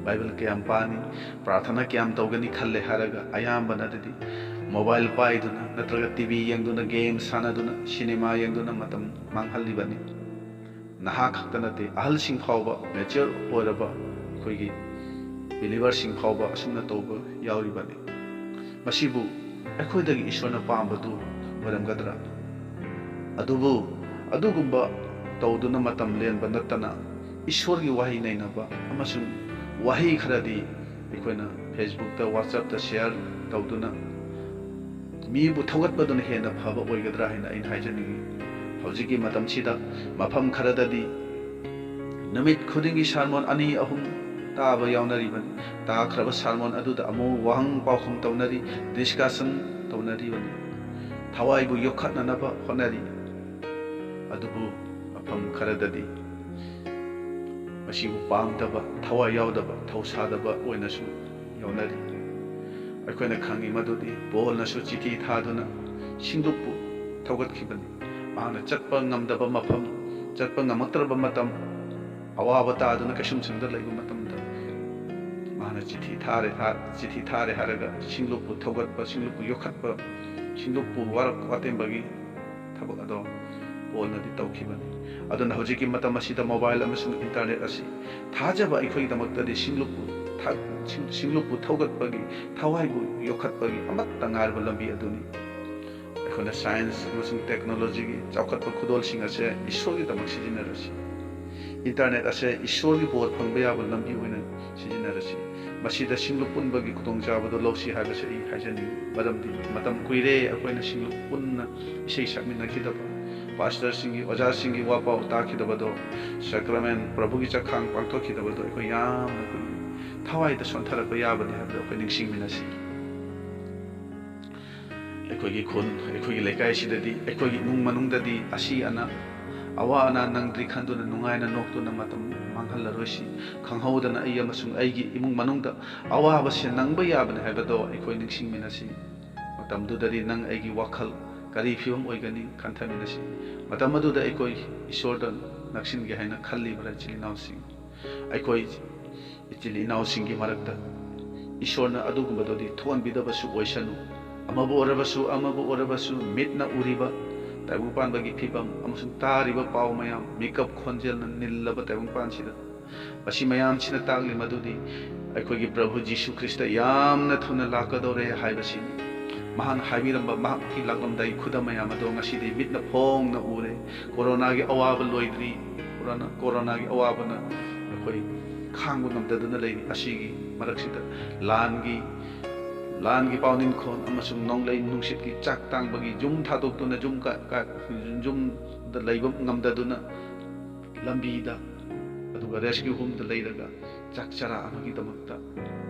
Bible ꯀꯌꯥꯝ ꯄꯥꯅꯤ, ꯄ꯭ꯔꯥꯔꯊꯅꯥ ꯀꯌꯥꯝ ꯇꯧꯒꯅꯤ ꯈꯜꯂꯦ ꯍꯥꯏꯔꯒ ꯑꯌꯥꯝꯕꯅꯗꯤ mobile ꯄꯥꯏꯗꯨꯅ ꯅꯠꯇ꯭ꯔꯒ TV ꯌꯦꯡꯗꯨꯅ, game ꯁꯥꯟꯅꯗꯨꯅ, cinema ꯌꯦꯡꯗꯨꯅ ꯃꯇꯝ ꯃꯥꯡꯍꯜꯂꯤꯕꯅꯤ꯫ ꯅꯍꯥ ꯈꯛꯇ ꯅꯠꯇꯦ, ꯑꯍꯜꯁꯤꯡ ꯐꯥꯎꯕ, mature ꯑꯣꯏꯔꯕ ꯑꯩꯈꯣꯏꯒꯤ believerꯁꯤꯡ ꯐꯥꯎꯕ ꯑꯁꯨꯝꯅ ꯇꯧꯕ ꯌꯥꯎꯔꯤꯕꯅꯤ꯫ ꯃꯁꯤꯕꯨ ꯑꯩꯈꯣꯏꯗꯒꯤ ꯏꯁꯣꯔꯅ ꯄꯥꯝꯕꯗꯨ ꯑꯣꯏꯔꯝꯒꯗ꯭ꯔꯥ? ꯑꯗꯨꯕꯨ ꯑꯗꯨꯒꯨꯝꯕ ꯇꯧꯗꯨꯅ ꯃꯇꯝ ꯂꯦꯟꯕ ꯅꯠꯇꯅ, ꯏꯁꯣꯔꯒꯤ ꯋꯥꯍꯩ ꯅꯩꯅꯕ ꯑꯃꯁꯨꯡ ꯋꯥꯍꯩ ꯈꯔꯗꯤ ꯑꯩꯈꯣꯏꯅ Facebookꯇ, WhatsAppꯇ share ꯇꯧꯗꯨꯅ ꯃꯤꯕꯨ ꯊꯧꯒꯠꯄꯗꯨꯅ ꯍꯦꯟꯅ ꯐꯕ ꯑꯣꯏꯒꯗ꯭ꯔꯥ ꯍꯥꯏꯅ ꯑꯩꯅ ꯍꯥꯏꯖꯅꯤꯡꯏ꯫ ꯍꯧꯖꯤꯛꯀꯤ ꯃꯇꯝꯁꯤꯗ ꯃꯐꯝ ꯈꯔꯗꯗꯤ ꯅꯨꯃꯤꯠ ꯈꯨꯗꯤꯡꯒꯤ sermon ꯑꯅꯤ ꯑꯍꯨꯝ ꯇꯥꯕ ꯌꯥꯎꯅꯔꯤꯕꯅꯤ꯫ ꯇꯥꯈ꯭ꯔꯕ sermon ꯑꯗꯨꯗ ꯑꯃꯨꯛ ꯋꯥꯍꯪ ꯄꯥꯎꯈꯨꯝ ꯇꯧꯅꯔꯤ, discussion ꯇꯧꯅꯔꯤꯕꯅꯤ꯫ ꯊꯋꯥꯏꯕꯨ ꯌꯣꯛꯈꯠꯅꯅꯕ ꯍꯣꯠꯅꯔꯤ꯫ ꯑꯗꯨꯕꯨ ꯃꯐꯝ ꯈꯔꯗꯗꯤ ꯃꯁꯤꯕꯨ ꯄꯥꯝꯗꯕ, ꯊꯋꯥꯏ ꯌꯥꯎꯗꯕ, ꯊꯧꯁꯥꯗꯕ ꯑꯣꯏꯅꯁꯨ ꯌꯥꯎꯅꯔꯤ꯫ ꯑꯩꯈꯣꯏꯅ ꯈꯪꯏ ꯃꯗꯨꯗꯤ ꯄꯣꯜꯅꯁꯨ ꯆꯤꯊꯤ ꯊꯥꯗꯨꯅ ꯁꯤꯡꯂꯨꯞꯄꯨ ꯊꯧꯒꯠꯈꯤꯕꯅꯤ꯫ ꯃꯍꯥꯛꯅ ꯆꯠꯄ ꯉꯝꯗꯕ ꯃꯐꯝ, ꯆꯠꯄ ꯉꯝꯃꯛꯇ꯭ꯔꯕ ꯃꯇꯝ, ꯑꯋꯥꯕ ꯇꯥꯗꯨꯅ ꯀꯩꯁꯨꯝꯁꯪꯗ ꯂꯩꯕ ꯃꯇꯝꯗ ꯃꯍꯥꯛꯅ ꯆꯤꯊꯤ ꯊꯥꯔꯦ, ꯊꯥ-, ꯆꯤꯊꯤ ꯊꯥꯔꯦ ꯍꯥꯏꯔꯒ ꯁꯤꯡꯂꯨꯞꯄꯨ ꯊꯧꯒꯠꯄ, ꯁꯤꯡꯂꯨꯞꯄꯨ ꯌꯣꯛꯈꯠꯄ, ꯁꯤꯡꯂꯨꯞꯄꯨ ꯋꯥꯔꯛ ꯋꯥꯇꯦꯝꯕꯒꯤ ꯊꯕꯛ ꯑꯗꯣ ꯄꯣꯜꯅꯗꯤ ꯇꯧꯈꯤꯕꯅꯤ꯫ ꯑꯗꯨꯅ ꯍꯧꯖꯤꯛꯀꯤ ꯃꯇꯝ ꯑꯁꯤꯗ ꯃꯣꯕꯥꯏꯜ ꯑꯃꯁꯨꯡ ꯏꯟꯇꯔꯅꯦꯠ ꯑꯁꯤ ꯊꯥꯖꯕ ꯑꯩꯈꯣꯏꯒꯤꯗꯃꯛꯇꯗꯤ ꯁꯤꯡꯂꯨꯞꯄꯨ ꯊꯥ-, ꯁꯤꯡ-, ꯁꯤꯡꯂꯨꯞꯄꯨ ꯊꯧꯒꯠꯄꯒꯤ, ꯊꯋꯥꯏꯕꯨ ꯌꯣꯛꯈꯠꯄꯒꯤ ꯑꯃꯠꯇ ꯉꯥꯏꯔꯕ ꯂꯝꯕꯤ ꯑꯗꯨꯅꯤ꯫ ꯑꯩꯈꯣꯏꯅ ꯁꯥꯏꯟꯁ ꯑꯃꯁꯨꯡ ꯇꯦꯛꯅꯣꯂꯣꯖꯤꯒꯤ ꯆꯥꯎꯈꯠꯄ ꯈꯨꯗꯣꯜꯁꯤꯡ ꯑꯁꯦ ꯏꯁꯣꯔꯒꯤꯗꯃꯛ ꯁꯤꯖꯤꯟꯅꯔꯁꯤ꯫ ꯏꯟꯇꯔꯅꯦꯠ ꯑꯁꯦ ꯏꯁꯣꯔꯒꯤ ꯕꯣꯔ ꯐꯪꯕ ꯌꯥꯕ ꯂꯝꯕꯤ ꯑꯣꯏꯅ ꯁꯤꯖꯤꯟꯅꯔꯁꯤ꯫ ꯃꯁꯤꯗ ꯁꯤꯡꯂꯨꯞ ꯄꯨꯟꯕꯒꯤ ꯈꯨꯗꯣꯡꯆꯥꯕꯗꯨ ꯂꯧꯁꯤ ꯍꯥꯏꯕꯁꯤ ꯑꯩ ꯍꯥꯏꯖꯅꯤꯡꯏ꯫ ꯃꯔꯝꯗꯤ ꯃꯇꯝ ꯀꯨꯏꯔꯦ ꯑꯩꯈꯣꯏꯅ ꯁꯤꯡꯂꯨꯞ ꯄꯨꯟꯅ ꯏꯁꯩ ꯁꯛꯃꯤꯟꯅꯈꯤꯗꯕ, ꯄꯥꯁꯇꯔꯁꯤꯡꯒꯤ, ꯑꯣꯖꯥꯁꯤꯡꯒꯤ ꯋꯥꯄꯥꯎ ꯇꯥꯈꯤꯗꯕꯗꯣ, ꯁꯥꯀ꯭ꯔꯥꯃꯦꯟ ꯄ꯭ꯔꯚꯨꯒꯤ ꯆꯈꯥꯡ ꯄꯥꯡꯊꯣꯛꯈꯤꯗꯕꯗꯣ ꯑꯩꯈꯣꯏ ꯌꯥꯝꯅ ꯀꯨꯏꯔꯦ꯫ ꯊꯋꯥꯏꯗ ꯁꯣꯟꯊꯔꯛꯄ ꯌꯥꯕꯅꯤ ꯍꯥꯏꯕꯗꯨ ꯑꯩꯈꯣꯏ ꯅꯤꯡꯁꯤꯡꯃꯤꯟꯅꯁꯤ꯫ ꯑꯩꯈꯣꯏꯒꯤ ꯈꯨꯟ, ꯑꯩꯈꯣꯏꯒꯤ ꯂꯩꯀꯥꯏꯁꯤꯗꯗꯤ, ꯑꯩꯈꯣꯏꯒꯤ ꯏꯃꯨꯡ ꯃꯅꯨꯡꯗꯗꯤ ꯑꯁꯤ ꯑꯅꯥ, ꯑꯋꯥ ꯑꯅꯥ ꯅꯪꯗ꯭ꯔꯤ ꯈꯟꯗꯨꯅ ꯅꯨꯡꯉꯥꯏꯅ ꯅꯣꯛꯇꯨꯅ ꯃꯇꯝ ꯃꯥꯡꯍꯜꯂꯔꯣꯏꯁꯤ꯫ ꯈꯪꯍꯧꯗꯅ ꯑꯩ ꯑꯃꯁꯨꯡ ꯑꯩꯒꯤ ꯏꯃꯨꯡ ꯃꯅꯨꯡꯗ ꯑꯋꯥꯕꯁꯦ ꯅꯪꯕ ꯌꯥꯕꯅꯤ ꯍꯥꯏꯕꯗꯣ ꯑꯩꯈꯣꯏ ꯅꯤꯡꯁꯤꯡꯃꯤꯟꯅꯁꯤ꯫ ꯃꯇꯝꯗꯨꯗꯗꯤ ꯅꯪ ꯑꯩꯒꯤ ꯋꯥꯈꯜ ꯀꯔꯤ ꯐꯤꯕꯝ ꯑꯣꯏꯒꯅꯤ ꯈꯟꯊꯃꯤꯟꯅꯁꯤ꯫ ꯃꯇꯝ ꯑꯗꯨꯗ ꯑꯩꯈꯣꯏ ꯏꯁꯣꯔꯗ ꯅꯛꯁꯤꯟꯒꯦ ꯍꯥꯏꯅ ꯈꯜꯂꯤꯕ꯭ꯔꯥ, ꯏꯆꯤꯜ ꯏꯅꯥꯎꯁꯤꯡ? ꯑꯩꯈꯣꯏ ꯏꯆꯤꯜ ꯏꯅꯥꯎꯁꯤꯡꯒꯤ ꯃꯔꯛꯇ ꯏꯁꯣꯔꯅ ꯑꯗꯨꯒꯨꯝꯕꯗꯨꯗꯤ ꯊꯣꯛꯍꯟꯕꯤꯗꯕꯁꯨ ꯑꯣꯏꯁꯅꯨ꯫ ꯑꯃꯕꯨ ꯑꯣꯏꯔꯕꯁꯨ, ꯑꯃꯕꯨ ꯑꯣꯏꯔꯕꯁꯨ, ꯃꯤꯠꯅ ꯎꯔꯤꯕ ꯇꯥꯏꯕꯪꯄꯥꯟꯕꯒꯤ ꯐꯤꯕꯝ ꯑꯃꯁꯨꯡ ꯇꯥꯔꯤꯕ ꯄꯥꯎ ꯃꯌꯥꯝ, ꯃꯤꯀꯞ ꯈꯣꯟꯖꯦꯜꯅ ꯅꯤꯜꯂꯕ ꯇꯥꯏꯕꯪꯄꯥꯟꯁꯤꯗ, ꯃꯁꯤ ꯃꯌꯥꯝꯁꯤꯅ ꯇꯥꯛꯂꯤ ꯃꯗꯨꯗꯤ ꯑꯩꯈꯣꯏꯒꯤ ꯄ꯭ꯔꯚꯨ ꯖꯤꯁꯨ ꯈ꯭ꯔꯤꯁꯇ ꯌꯥꯝꯅ ꯊꯨꯅ ꯂꯥꯛꯀꯗꯧꯔꯦ ꯍꯥꯏꯕꯁꯤꯅꯤ꯫ ꯃꯍꯥꯛꯅ ꯍꯥꯏꯕꯤꯔꯝꯕ ꯃꯍꯥꯛꯀꯤ ꯂꯥꯛꯂꯝꯗꯥꯏ ꯈꯨꯗꯝ ꯃꯌꯥꯝ ꯑꯗꯣ ꯉꯁꯤꯗꯤ ꯃꯤꯠꯅ ꯐꯣꯡꯅ ꯎꯔꯦ꯫ ꯀꯣꯔꯣꯅꯥꯒꯤ ꯑꯋꯥꯕ ꯂꯣꯏꯗ꯭ꯔꯤ꯫ ꯀꯣꯔꯣꯅꯥ, ꯀꯣꯔꯣꯅꯥꯒꯤ ꯑꯋꯥꯕꯅ ꯑꯩꯈꯣꯏ ꯈꯥꯡꯕ ꯉꯝꯗꯗꯨꯅ ꯂꯩꯔꯤ꯫ ꯑꯁꯤꯒꯤ ꯃꯔꯛꯁꯤꯗ ꯂꯥꯟꯒꯤ, ꯂꯥꯟꯒꯤ ꯄꯥꯎꯅꯤꯡꯈꯣꯜ ꯑꯃꯁꯨꯡ ꯅꯣꯡꯂꯩ ꯅꯨꯡꯁꯤꯠꯀꯤ ꯆꯥꯛ ꯇꯥꯡꯕꯒꯤ ꯌꯨꯝ ꯊꯥꯗꯣꯛꯇꯨꯅ ꯌꯨꯝ ꯀ-, ꯀ-, ꯌꯨꯝꯗ ꯂꯩꯕ ꯉꯝꯗꯗꯨꯅ ꯂꯝꯕꯤꯗ, ꯑꯗꯨꯒ ꯔꯦꯁꯀ꯭ꯌꯨ ꯍꯣꯝꯗ ꯂꯩꯔꯒ ꯆꯥꯛ ꯆꯔꯥ ꯑꯃꯒꯤꯗꯃꯛꯇ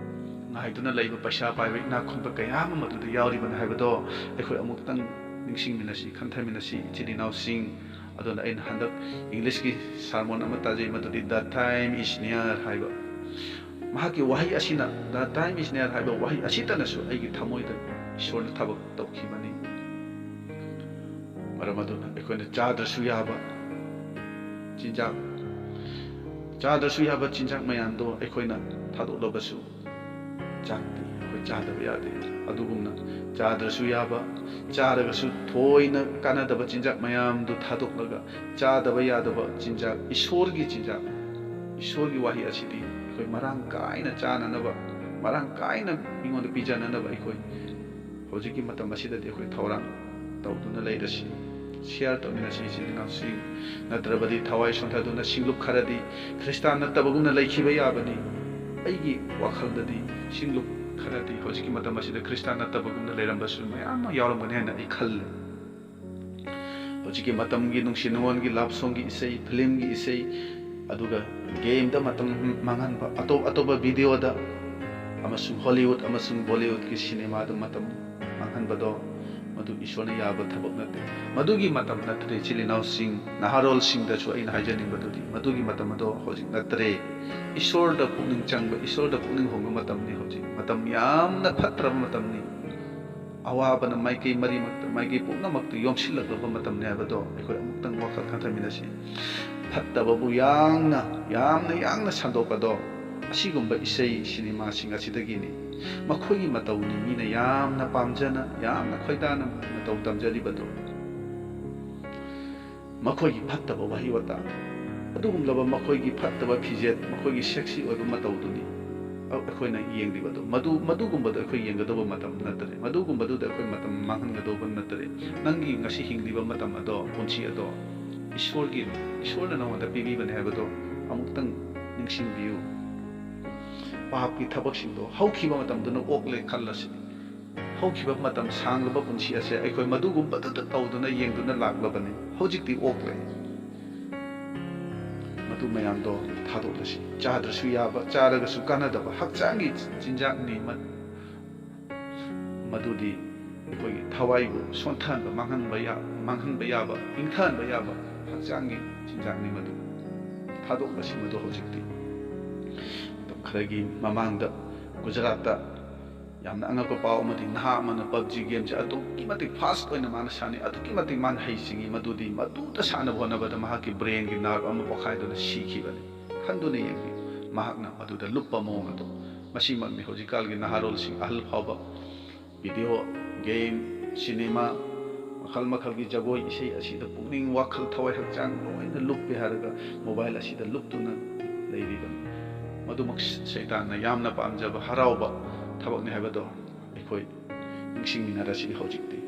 ꯉꯥꯏꯗꯨꯅ ꯂꯩꯕ ꯄꯩꯁꯥ ꯄꯥꯏꯕ ꯏꯅꯥꯛ ꯈꯨꯟꯕ ꯀꯌꯥ ꯑꯃ ꯃꯗꯨꯗ ꯌꯥꯎꯔꯤꯕꯅꯤ ꯍꯥꯏꯕꯗꯣ ꯑꯩꯈꯣꯏ ꯑꯃꯨꯛꯇꯪ ꯅꯤꯡꯁꯤꯡꯃꯤꯟꯅꯁꯤ, ꯈꯟꯊꯃꯤꯟꯅꯁꯤ, ꯏꯆꯤꯜ ꯏꯅꯥꯎꯁꯤꯡ꯫ ꯑꯗꯨꯅ ꯑꯩꯅ ꯍꯟꯗꯛ ꯏꯪꯂꯤꯁꯀꯤ ꯁꯥꯔꯃꯣꯟ ꯑꯃ ꯇꯥꯖꯩ, ꯃꯗꯨꯗꯤ "The time is near" ꯍꯥꯏꯕ꯫ ꯃꯍꯥꯛꯀꯤ ꯋꯥꯍꯩ ꯑꯁꯤꯅ, "The time is near" ꯍꯥꯏꯕ ꯋꯥꯍꯩ ꯑꯁꯤꯇꯅꯁꯨ ꯑꯩꯒꯤ ꯊꯃꯣꯏꯗ ꯏꯁꯣꯔꯅ ꯊꯕꯛ ꯇꯧꯈꯤꯕꯅꯤ꯫ ꯃꯔꯝ ꯑꯗꯨꯅ ꯑꯩꯈꯣꯏꯅ ꯆꯥꯗ꯭ꯔꯁꯨ ꯌꯥꯕ ꯆꯤꯟꯖꯥꯛ, ꯆꯥꯗ꯭ꯔꯁꯨ ꯌꯥꯕ ꯆꯤꯟꯖꯥꯛ ꯃꯌꯥꯝꯗꯣ ꯑꯩꯈꯣꯏꯅ ꯊꯥꯗꯣꯛꯂꯕꯁꯨ, ꯆꯥꯛꯇꯤ ꯑꯩꯈꯣꯏ ꯆꯥꯗꯕ ꯌꯥꯗꯦ꯫ ꯑꯗꯨꯒꯨꯝꯅ ꯆꯥꯗ꯭ꯔꯁꯨ ꯌꯥꯕ, ꯆꯥꯔꯒꯁꯨ ꯊꯣꯏꯅ ꯀꯥꯟꯅꯗꯕ ꯆꯤꯟꯖꯥꯛ ꯃꯌꯥꯝꯗꯨ ꯊꯥꯗꯣꯛꯂꯒ, ꯆꯥꯗꯕ ꯌꯥꯗꯕ ꯆꯤꯟꯖꯥꯛ, ꯏꯁꯣꯔꯒꯤ ꯆꯤꯟꯖꯥꯛ, ꯏꯁꯣꯔꯒꯤ ꯋꯥꯍꯩ ꯑꯁꯤꯗꯤ ꯑꯩꯈꯣꯏ ꯃꯔꯥꯡ ꯀꯥꯏꯅ ꯆꯥꯅꯅꯕ, ꯃꯔꯥꯡ ꯀꯥꯏꯅ ꯃꯤꯉꯣꯟꯗ ꯄꯤꯖꯅꯅꯕ ꯑꯩꯈꯣꯏ ꯍꯧꯖꯤꯛꯀꯤ ꯃꯇꯝ ꯑꯁꯤꯗꯗꯤ ꯑꯩꯈꯣꯏ ꯊꯧꯔꯥꯡ ꯇꯧꯗꯨꯅ ꯂꯩꯔꯁꯤ꯫ Share ꯇꯧꯃꯤꯟꯅꯁꯤ, ꯏꯆꯤꯜ ꯏꯅꯥꯎꯁꯤꯡ꯫ ꯅꯠꯇ꯭ꯔꯕꯗꯤ ꯊꯋꯥꯏ ꯁꯣꯟꯊꯗꯨꯅ ꯁꯤꯡꯂꯨꯞ ꯈꯔꯗꯤ ꯈ꯭ꯔꯤꯁꯇꯥꯟ ꯅꯠꯇꯕꯒꯨꯝꯅ ꯂꯩꯈꯤꯕ ꯌꯥꯕꯅꯤ꯫ ꯑꯩꯒꯤ ꯋꯥꯈꯜꯗꯗꯤ ꯁꯤꯡꯂꯨꯞ ꯈꯔꯗꯤ ꯍꯧꯖꯤꯛꯀꯤ ꯃꯇꯝ ꯑꯁꯤꯗ ꯈ꯭ꯔꯤꯁꯇꯥꯟ ꯅꯠꯇꯕꯒꯨꯝꯅ ꯂꯩꯔꯝꯕꯁꯨ ꯃꯌꯥꯝ ꯑꯃ ꯌꯥꯎꯔꯝꯒꯅꯤ ꯍꯥꯏꯅ ꯑꯩ ꯈꯜꯂꯤ꯫ ꯍꯧꯖꯤꯛꯀꯤ ꯃꯇꯝꯒꯤ ꯅꯨꯡꯁꯤ ꯅꯨꯡꯉꯣꯟꯒꯤ love songꯒꯤ ꯏꯁꯩ, filmꯒꯤ ꯏꯁꯩ, ꯑꯗꯨꯒ gameꯗ ꯃꯇꯝ ꯃꯥꯡꯍꯟꯕ, ꯑꯇꯣꯞ ꯑꯇꯣꯞꯄ videoꯗ ꯑꯃꯁꯨꯡ Hollywood ꯑꯃꯁꯨꯡ Bollywoodꯀꯤ cinemaꯗ ꯃꯇꯝ ꯃꯥꯡꯍꯟꯕꯗꯣ, ꯃꯗꯨ ꯏꯁꯣꯔꯅ ꯌꯥꯕ ꯊꯕꯛ ꯅꯠꯇꯦ꯫ ꯃꯗꯨꯒꯤ ꯃꯇꯝ ꯅꯠꯇ꯭ꯔꯦ, ꯏꯆꯤꯜ ꯏꯅꯥꯎꯁꯤꯡ, ꯅꯍꯥꯔꯣꯜꯁꯤꯡꯗꯁꯨ ꯑꯩꯅ ꯍꯥꯏꯖꯅꯤꯡꯕꯗꯨꯗꯤ, ꯃꯗꯨꯒꯤ ꯃꯇꯝ ꯑꯗꯣ ꯍꯧꯖꯤꯛ ꯅꯠꯇ꯭ꯔꯦ꯫ ꯏꯁꯣꯔꯗ ꯄꯨꯛꯅꯤꯡ ꯆꯪꯕ, ꯏꯁꯣꯔꯗ ꯄꯨꯛꯅꯤꯡ ꯍꯣꯡꯕ ꯃꯇꯝꯅꯤ ꯍꯧꯖꯤꯛ꯫ ꯃꯇꯝ ꯌꯥꯝꯅ ꯐꯠꯇ꯭ꯔꯕ ꯃꯇꯝꯅꯤ꯫ ꯑꯋꯥꯕꯅ ꯃꯥꯏꯀꯩ ꯃꯔꯤꯃꯛꯇ, ꯃꯥꯏꯀꯩ ꯄꯨꯝꯅꯃꯛꯇ ꯌꯣꯝꯁꯤꯜꯂꯛꯂꯕ ꯃꯇꯝꯅꯤ ꯍꯥꯏꯕꯗꯣ ꯑꯩꯈꯣꯏ ꯑꯃꯨꯛꯇꯪ ꯋꯥꯈꯜ ꯈꯟꯊꯃꯤꯟꯅꯁꯤ꯫ ꯐꯠꯇꯕꯕꯨ ꯌꯥꯡꯅ, ꯌꯥꯝꯅ ꯌꯥꯡꯅ ꯁꯟꯗꯣꯛꯄꯗꯣ ꯑꯁꯤꯒꯨꯝꯕ ꯏꯁꯩ, cinemaꯁꯤꯡ ꯑꯁꯤꯗꯒꯤꯅꯤ꯫ ꯃꯈꯣꯏꯒꯤ ꯃꯇꯧꯅꯤ ꯃꯤꯅ ꯌꯥꯝꯅ ꯄꯥꯝꯖꯅ, ꯌꯥꯝꯅ ꯈꯣꯏꯗꯥꯅ ꯃꯇꯧ ꯇꯝꯖꯔꯤꯕꯗꯣ꯫ ꯃꯈꯣꯏꯒꯤ ꯐꯠꯇꯕ ꯋꯥꯍꯩ ꯋꯥꯇꯥ, ꯑꯗꯨꯒꯨꯝꯂꯕ ꯃꯈꯣꯏꯒꯤ ꯐꯠꯇꯕ ꯐꯤꯖꯦꯠ, ꯃꯈꯣꯏꯒꯤ sexy ꯑꯣꯏꯕ ꯃꯇꯧꯗꯨꯅꯤ ꯑꯩꯈꯣꯏꯅ ꯌꯦꯡꯂꯤꯕꯗꯣ꯫ ꯃꯗꯨ, ꯃꯗꯨꯒꯨꯝꯕꯗꯣ ꯑꯩꯈꯣꯏ ꯌꯦꯡꯒꯗꯧꯕ ꯃꯇꯝ ꯅꯠꯇꯔꯦ꯫ ꯃꯗꯨꯒꯨꯝꯕꯗꯨꯗ ꯑꯩꯈꯣꯏ ꯃꯇꯝ ꯃꯥꯡꯍꯟꯒꯗꯧꯕ ꯅꯠꯇꯔꯦ꯫ ꯅꯪꯒꯤ ꯉꯁꯤ ꯍꯤꯡꯂꯤꯕ ꯃꯇꯝ ꯑꯗꯣ, ꯄꯨꯟꯁꯤ ꯑꯗꯣ ꯏꯁꯣꯔꯒꯤ, ꯏꯁꯣꯔꯅ ꯅꯉꯣꯟꯗ ꯄꯤꯕꯤꯕꯅꯦ ꯍꯥꯏꯕꯗꯣ ꯑꯃꯨꯛꯇꯪ ꯅꯤꯡꯁꯤꯡꯕꯤꯌꯨ꯫ ꯄꯥꯞꯀꯤ ꯊꯕꯛꯁꯤꯡꯗꯣ ꯍꯧꯈꯤꯕ ꯃꯇꯝꯗꯨꯅ ꯑꯣꯛꯂꯦ ꯈꯜꯂꯁꯤ꯫ ꯍꯧꯈꯤꯕ ꯃꯇꯝ ꯁꯥꯡꯂꯕ ꯄꯨꯟꯁꯤ ꯑꯁꯦ ꯑꯩꯈꯣꯏ ꯃꯗꯨꯒꯨꯝꯕꯗꯨꯗ ꯇꯧꯗꯨꯅ ꯌꯦꯡꯗꯨꯅ ꯂꯥꯛꯂꯕꯅꯤ꯫ ꯍꯧꯖꯤꯛꯇꯤ ꯑꯣꯛꯂꯦ꯫ ꯃꯗꯨ ꯃꯌꯥꯝꯗꯣ ꯊꯥꯗꯣꯛꯂꯁꯤ꯫ ꯆꯥꯗ꯭ꯔꯁꯨ ꯌꯥꯕ, ꯆꯥꯔꯒꯁꯨ ꯀꯥꯟꯅꯗꯕ ꯍꯛꯆꯥꯡꯒꯤ ꯆꯤꯟꯖꯥꯛꯅꯤ꯫ ꯃ-, ꯃꯗꯨꯗꯤ ꯑꯩꯈꯣꯏꯒꯤ ꯊꯋꯥꯏꯕꯨ ꯁꯣꯟꯊꯍꯟꯕ, ꯃꯥꯡꯍꯟꯕ ꯌꯥ-, ꯃꯥꯡꯍꯟꯕ ꯌꯥꯕ, ꯏꯪꯊꯍꯟꯕ ꯌꯥꯕ ꯍꯛꯆꯥꯡꯒꯤ ꯆꯤꯟꯖꯥꯛꯅꯤ ꯃꯗꯨ꯫ ꯊꯥꯗꯣꯛꯂꯁꯤ ꯃꯗꯨ ꯍꯧꯖꯤꯛꯇꯤ꯫ ꯃꯇꯝ ꯈꯔꯒꯤ ꯃꯃꯥꯡꯗ ꯒꯨꯖꯔꯥꯠꯇ ꯌꯥꯝꯅ ꯑꯉꯛꯄ ꯄꯥꯎ ꯑꯃꯗꯤ, ꯅꯍꯥ ꯑꯃꯅ PUBG gameꯁꯦ ꯑꯗꯨꯛꯀꯤ ꯃꯇꯤꯛ fast ꯑꯣꯏꯅ ꯃꯥꯅ ꯁꯥꯟꯅꯩ, ꯑꯗꯨꯛꯀꯤ ꯃꯇꯤꯛ ꯃꯥꯅ ꯍꯩꯁꯤꯡꯉꯤ, ꯃꯗꯨꯗꯤ ꯃꯗꯨꯗ ꯁꯥꯟꯅꯕ ꯍꯣꯠꯅꯕꯗ ꯃꯍꯥꯛꯀꯤ brainꯒꯤ nerve ꯑꯃ ꯄꯣꯛꯈꯥꯏꯗꯨꯅ ꯁꯤꯈꯤꯕꯅꯤ꯫ ꯈꯟꯗꯨꯅ ꯌꯦꯡꯕꯤꯌꯨ, ꯃꯍꯥꯛꯅ ꯃꯗꯨꯗ ꯂꯨꯞꯄ ꯃꯑꯣꯡ ꯑꯗꯨ꯫ ꯃꯁꯤꯃꯛꯅꯤ ꯍꯧꯖꯤꯛꯀꯥꯟꯒꯤ ꯅꯍꯥꯔꯣꯜꯁꯤꯡ, ꯑꯍꯜ ꯐꯥꯎꯕ ꯚꯤꯗꯤꯑꯣ ꯒꯦꯝ, ꯁꯤꯅꯦꯃꯥ, ꯃꯈꯜ ꯃꯈꯜꯒꯤ ꯖꯒꯣꯏ ꯏꯁꯩ ꯑꯁꯤꯗ ꯄꯨꯛꯅꯤꯡ, ꯋꯥꯈꯜ, ꯊꯋꯥꯏ, ꯍꯛꯆꯥꯡ ꯂꯣꯏꯅ ꯂꯨꯞꯄꯦ ꯍꯥꯏꯔꯒ ꯃꯣꯕꯥꯏꯜ ꯑꯁꯤꯗ ꯂꯨꯞꯇꯨꯅ ꯂꯩꯔꯤꯕꯅꯤ꯫ ꯃꯗꯨꯃꯛ ꯁꯩꯇꯥꯟꯅ ꯌꯥꯝꯅ ꯄꯥꯝꯖꯕ, ꯍꯔꯥꯎꯕ ꯊꯕꯛꯅꯤ ꯍꯥꯏꯕꯗꯣ ꯑꯩꯈꯣꯏ ꯅꯤꯡꯁꯤꯡꯃꯤꯟꯅꯔꯁꯤ ꯍꯧꯖꯤꯛꯇꯤ꯫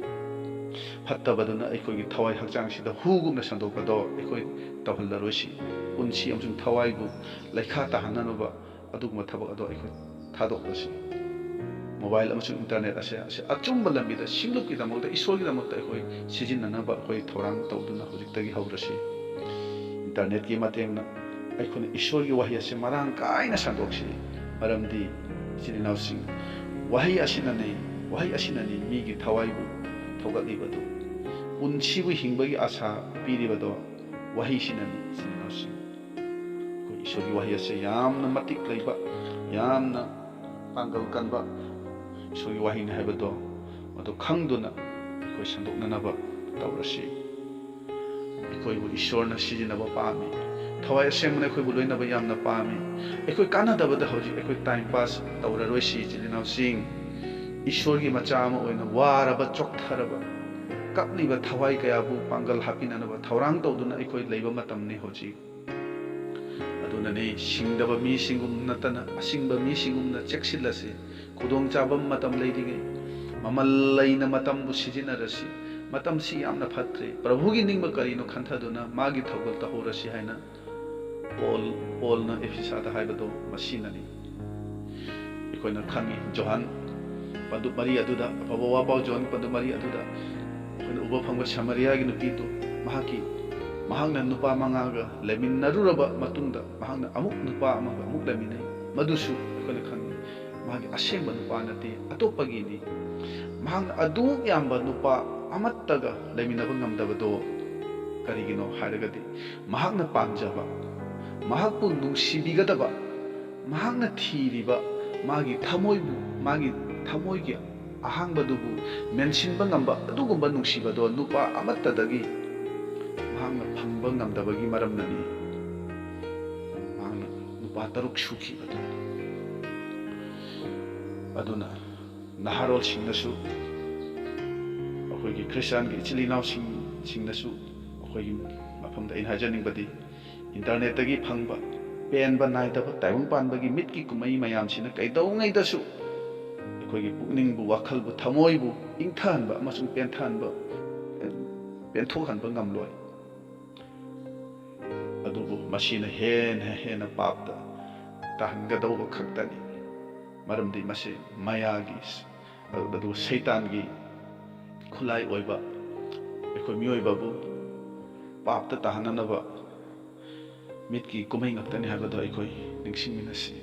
ꯐꯠꯇꯕꯗꯨꯅ ꯑꯩꯈꯣꯏꯒꯤ ꯊꯋꯥꯏ ꯍꯛꯆꯥꯡꯁꯤꯗ ꯍꯨꯒꯨꯝꯅ ꯁꯟꯗꯣꯛꯄꯗꯣ ꯑꯩꯈꯣꯏ ꯇꯧꯍꯜꯂꯔꯣꯏꯁꯤ꯫ ꯄꯨꯟꯁꯤ ꯑꯃꯁꯨꯡ ꯊꯋꯥꯏꯕꯨ ꯂꯩꯈꯥ ꯇꯥꯍꯟꯅꯅꯕ ꯑꯗꯨꯒꯨꯝꯕ ꯊꯕꯛ ꯑꯗꯣ ꯑꯩꯈꯣꯏ ꯊꯥꯗꯣꯛꯂꯁꯤ꯫ ꯃꯣꯕꯥꯏꯜ ꯑꯃꯁꯨꯡ ꯏꯟꯇꯔꯅꯦꯠ ꯑꯁꯦ, ꯑꯁꯦ ꯑꯆꯨꯝꯕ ꯂꯝꯕꯤꯗ, ꯁꯤꯡꯂꯨꯞꯀꯤꯗꯃꯛꯇ, ꯏꯁꯣꯔꯒꯤꯗꯃꯛꯇ ꯑꯩꯈꯣꯏ ꯁꯤꯖꯤꯟꯅꯅꯕ ꯑꯩꯈꯣꯏ ꯊꯧꯔꯥꯡ ꯇꯧꯗꯨꯅ ꯍꯧꯖꯤꯛꯇꯒꯤ ꯍꯧꯔꯁꯤ꯫ ꯏꯟꯇꯔꯅꯦꯠꯀꯤ ꯃꯇꯦꯡꯅ ꯑꯩꯈꯣꯏꯅ ꯏꯁꯣꯔꯒꯤ ꯋꯥꯍꯩ ꯑꯁꯦ ꯃꯔꯥꯡ ꯀꯥꯏꯅ ꯁꯟꯗꯣꯛꯁꯤ꯫ ꯃꯔꯝꯗꯤ, ꯏꯆꯤꯜ ꯏꯅꯥꯎꯁꯤꯡ, ꯋꯥꯍꯩ ꯑꯁꯤꯅꯅꯤ, ꯋꯥꯍꯩ ꯑꯁꯤꯅꯅꯤ ꯃꯤꯒꯤ ꯊꯋꯥꯏꯕꯨ ꯊꯧꯒꯠꯂꯤꯕꯗꯨ, ꯄꯨꯟꯁꯤꯕꯨ ꯍꯤꯡꯕꯒꯤ ꯑꯥꯁꯥ ꯄꯤꯔꯤꯕꯗꯣ꯫ ꯋꯥꯍꯩꯁꯤꯅꯅꯤ, ꯏꯆꯤꯜ ꯏꯅꯥꯎꯁꯤꯡ꯫ ꯑꯩꯈꯣꯏ ꯏꯁꯣꯔꯒꯤ ꯋꯥꯍꯩ ꯑꯁꯦ ꯌꯥꯝꯅ ꯃꯇꯤꯛ ꯂꯩꯕ, ꯌꯥꯝꯅ ꯄꯥꯡꯒꯜ ꯀꯟꯕ ꯏꯁꯣꯔꯒꯤ ꯋꯥꯍꯩꯅꯤ ꯍꯥꯏꯕꯗꯣ, ꯃꯗꯨ ꯈꯪꯗꯨꯅ ꯑꯩꯈꯣꯏ ꯁꯟꯗꯣꯛꯅꯅꯕ ꯇꯧꯔꯁꯤ꯫ ꯑꯩꯈꯣꯏꯕꯨ ꯏꯁꯣꯔꯅ ꯁꯤꯖꯤꯟꯅꯕ ꯄꯥꯝꯃꯤ꯫ ꯊꯋꯥꯏ ꯑꯁꯦꯡꯕꯅ ꯑꯩꯈꯣꯏꯕꯨ ꯂꯣꯏꯅꯕ ꯌꯥꯝꯅ ꯄꯥꯝꯃꯤ꯫ ꯑꯩꯈꯣꯏ ꯀꯥꯟꯅꯗꯕꯗ ꯍꯧꯖꯤꯛ ꯑꯩꯈꯣꯏ ꯇꯥꯏꯝ ꯄꯥꯁ ꯇꯧꯔꯔꯣꯏꯁꯤ, ꯏꯆꯤꯜ ꯏꯅꯥꯎꯁꯤꯡ꯫ ꯏꯁꯣꯔꯒꯤ ꯃꯆꯥ ꯑꯃ ꯑꯣꯏꯅ ꯋꯥꯔꯕ, ꯆꯣꯛꯊꯔꯕ, ꯀꯞꯂꯤꯕ ꯊꯋꯥꯏ ꯀꯌꯥꯕꯨ ꯄꯥꯡꯒꯜ ꯍꯥꯞꯄꯤꯅꯅꯕ ꯊꯧꯔꯥꯡ ꯇꯧꯗꯨꯅ ꯑꯩꯈꯣꯏ ꯂꯩꯕ ꯃꯇꯝꯅꯤ ꯍꯧꯖꯤꯛ꯫ ꯑꯗꯨꯅꯅꯤ, ꯁꯤꯡꯗꯕ ꯃꯤꯁꯤꯡꯒꯨꯝ ꯅꯠꯇꯅ ꯑꯁꯤꯡꯕ ꯃꯤꯁꯤꯡꯒꯨꯝꯅ ꯆꯦꯛꯁꯤꯜꯂꯁꯤ꯫ ꯈꯨꯗꯣꯡꯆꯥꯕ ꯃꯇꯝ ꯂꯩꯔꯤꯉꯩ, ꯃꯃꯜ ꯂꯩꯅ ꯃꯇꯝꯕꯨ ꯁꯤꯖꯤꯟꯅꯔꯁꯤ꯫ ꯃꯇꯝꯁꯤ ꯌꯥꯝꯅ ꯐꯠꯇ꯭ꯔꯦ꯫ ꯄ꯭ꯔꯚꯨꯒꯤ ꯅꯤꯡꯕ ꯀꯔꯤꯅꯣ ꯈꯟꯊꯗꯨꯅ ꯃꯥꯒꯤ ꯊꯧꯒꯜ ꯇꯧꯍꯧꯔꯁꯤ ꯍꯥꯏꯅ ꯄꯣꯜ, ꯄꯣꯜꯅ ꯑꯦꯐꯤꯁꯥꯗ ꯍꯥꯏꯕꯗꯣ ꯃꯁꯤꯅꯅꯤ꯫ ꯑꯩꯈꯣꯏꯅ ꯈꯪꯉꯤ, ꯖꯣꯍꯥꯟ ꯄꯟꯗꯨꯞ ꯃꯔꯤ ꯑꯗꯨꯗ, ꯑꯐꯕ ꯋꯥꯄꯥꯎ ꯖꯣꯍꯥꯟ ꯄꯟꯗꯨꯞ ꯃꯔꯤ ꯑꯗꯨꯗ ꯑꯩꯈꯣꯏꯅ ꯎꯕ ꯐꯪꯕ ꯁꯃꯔꯤꯌꯥꯒꯤ ꯅꯨꯄꯤꯗꯨ, ꯃꯍꯥꯛꯀꯤ, ꯃꯍꯥꯛꯅ ꯅꯨꯄꯥ ꯃꯉꯥꯒ ꯂꯩꯃꯤꯟꯅꯔꯨꯔꯕ ꯃꯇꯨꯡꯗ ꯃꯍꯥꯛꯅ ꯑꯃꯨꯛ ꯅꯨꯄꯥ ꯑꯃꯒ ꯑꯃꯨꯛ ꯂꯩꯃꯤꯟꯅꯩ꯫ ꯃꯗꯨꯁꯨ ꯑꯩꯈꯣꯏꯅ ꯈꯪꯉꯤ, ꯃꯥꯒꯤ ꯑꯁꯦꯡꯕ ꯅꯨꯄꯥ ꯅꯠꯇꯦ, ꯑꯇꯣꯞꯄꯒꯤꯅꯤ꯫ ꯃꯍꯥꯛꯅ ꯑꯗꯨꯛ ꯌꯥꯝꯕ ꯅꯨꯄꯥ ꯑꯃꯠꯇꯒ ꯂꯩꯃꯤꯟꯅꯕ ꯉꯝꯗꯕꯗꯣ ꯀꯔꯤꯒꯤꯅꯣ ꯍꯥꯏꯔꯒꯗꯤ, ꯃꯍꯥꯛꯅ ꯄꯥꯝꯖꯕ, ꯃꯍꯥꯛꯄꯨ ꯅꯨꯡꯁꯤꯕꯤꯒꯗꯕ, ꯃꯍꯥꯛꯅ ꯊꯤꯔꯤꯕ ꯃꯥꯒꯤ ꯊꯃꯣꯏꯕꯨ, ꯃꯥꯒꯤ ꯊꯃꯣꯏꯒꯤ ꯑꯍꯥꯡꯕꯗꯨꯕꯨ ꯃꯦꯟꯁꯤꯟꯕ ꯉꯝꯕ ꯑꯗꯨꯒꯨꯝꯕ ꯅꯨꯡꯁꯤꯕꯗꯣ ꯅꯨꯄꯥ ꯑꯃꯠꯇꯗꯒꯤ ꯃꯍꯥꯛꯅ ꯐꯪꯕ ꯉꯝꯗꯕꯒꯤ ꯃꯔꯝꯅꯅꯤ꯫ ꯃꯍꯥꯛꯅ ꯅꯨꯄꯥ ꯇꯔꯨꯛ ꯁꯨꯈꯤꯕꯗꯨ꯫ ꯑꯗꯨꯅ ꯅꯍꯥꯔꯣꯜꯁꯤꯡꯅꯁꯨ, ꯑꯩꯈꯣꯏꯒꯤ ꯈ꯭ꯔꯤꯁꯇꯥꯟꯒꯤ ꯏꯆꯤꯜ ꯏꯅꯥꯎꯁꯤꯡ, ꯁꯤꯡꯅꯁꯨ ꯑꯩꯈꯣꯏꯒꯤ ꯃꯐꯝꯗ ꯑꯩꯅ ꯍꯥꯏꯖꯅꯤꯡꯕꯗꯤ, ꯏꯟꯇꯔꯅꯦꯠꯇꯒꯤ ꯐꯪꯕ ꯄꯦꯟꯕ ꯅꯥꯏꯗꯕ ꯇꯥꯏꯕꯪ ꯄꯥꯟꯕꯒꯤ ꯃꯤꯠꯀꯤ ꯀꯨꯝꯍꯩ ꯃꯌꯥꯝꯁꯤꯅ ꯀꯩꯗꯧꯉꯩꯗꯁꯨ ꯑꯩꯈꯣꯏꯒꯤ ꯄꯨꯛꯅꯤꯡꯕꯨ, ꯋꯥꯈꯜꯕꯨ, ꯊꯃꯣꯏꯕꯨ ꯏꯪꯊꯍꯟꯕ ꯑꯃꯁꯨꯡ ꯄꯦꯟꯊꯍꯟꯕ, ꯄꯦꯟꯊꯣꯛꯍꯟꯕ ꯉꯝꯂꯣꯏ꯫ ꯑꯗꯨꯕꯨ ꯃꯁꯤꯅ ꯍꯦꯟꯅ ꯍꯦꯟꯅ ꯄꯥꯞꯇ ꯇꯥꯍꯟꯒꯗꯧꯕ ꯈꯛꯇꯅꯤ꯫ ꯃꯔꯝꯗꯤ ꯃꯁꯤ ꯃꯌꯥꯒꯤ, ꯑꯗꯨꯒ ꯁꯩꯇꯥꯟꯒꯤ ꯈꯨꯠꯂꯥꯏ ꯑꯣꯏꯕ ꯑꯩꯈꯣꯏ ꯃꯤꯑꯣꯏꯕꯕꯨ ꯄꯥꯞꯇ ꯇꯥꯍꯟꯅꯅꯕ ꯃꯤꯠꯀꯤ ꯀꯨꯝꯍꯩ ꯉꯥꯛꯇꯅꯤ ꯍꯥꯏꯕꯗꯣ ꯑꯩꯈꯣꯏ ꯅꯤꯡꯁꯤꯡꯃꯤꯟꯅꯁꯤ꯫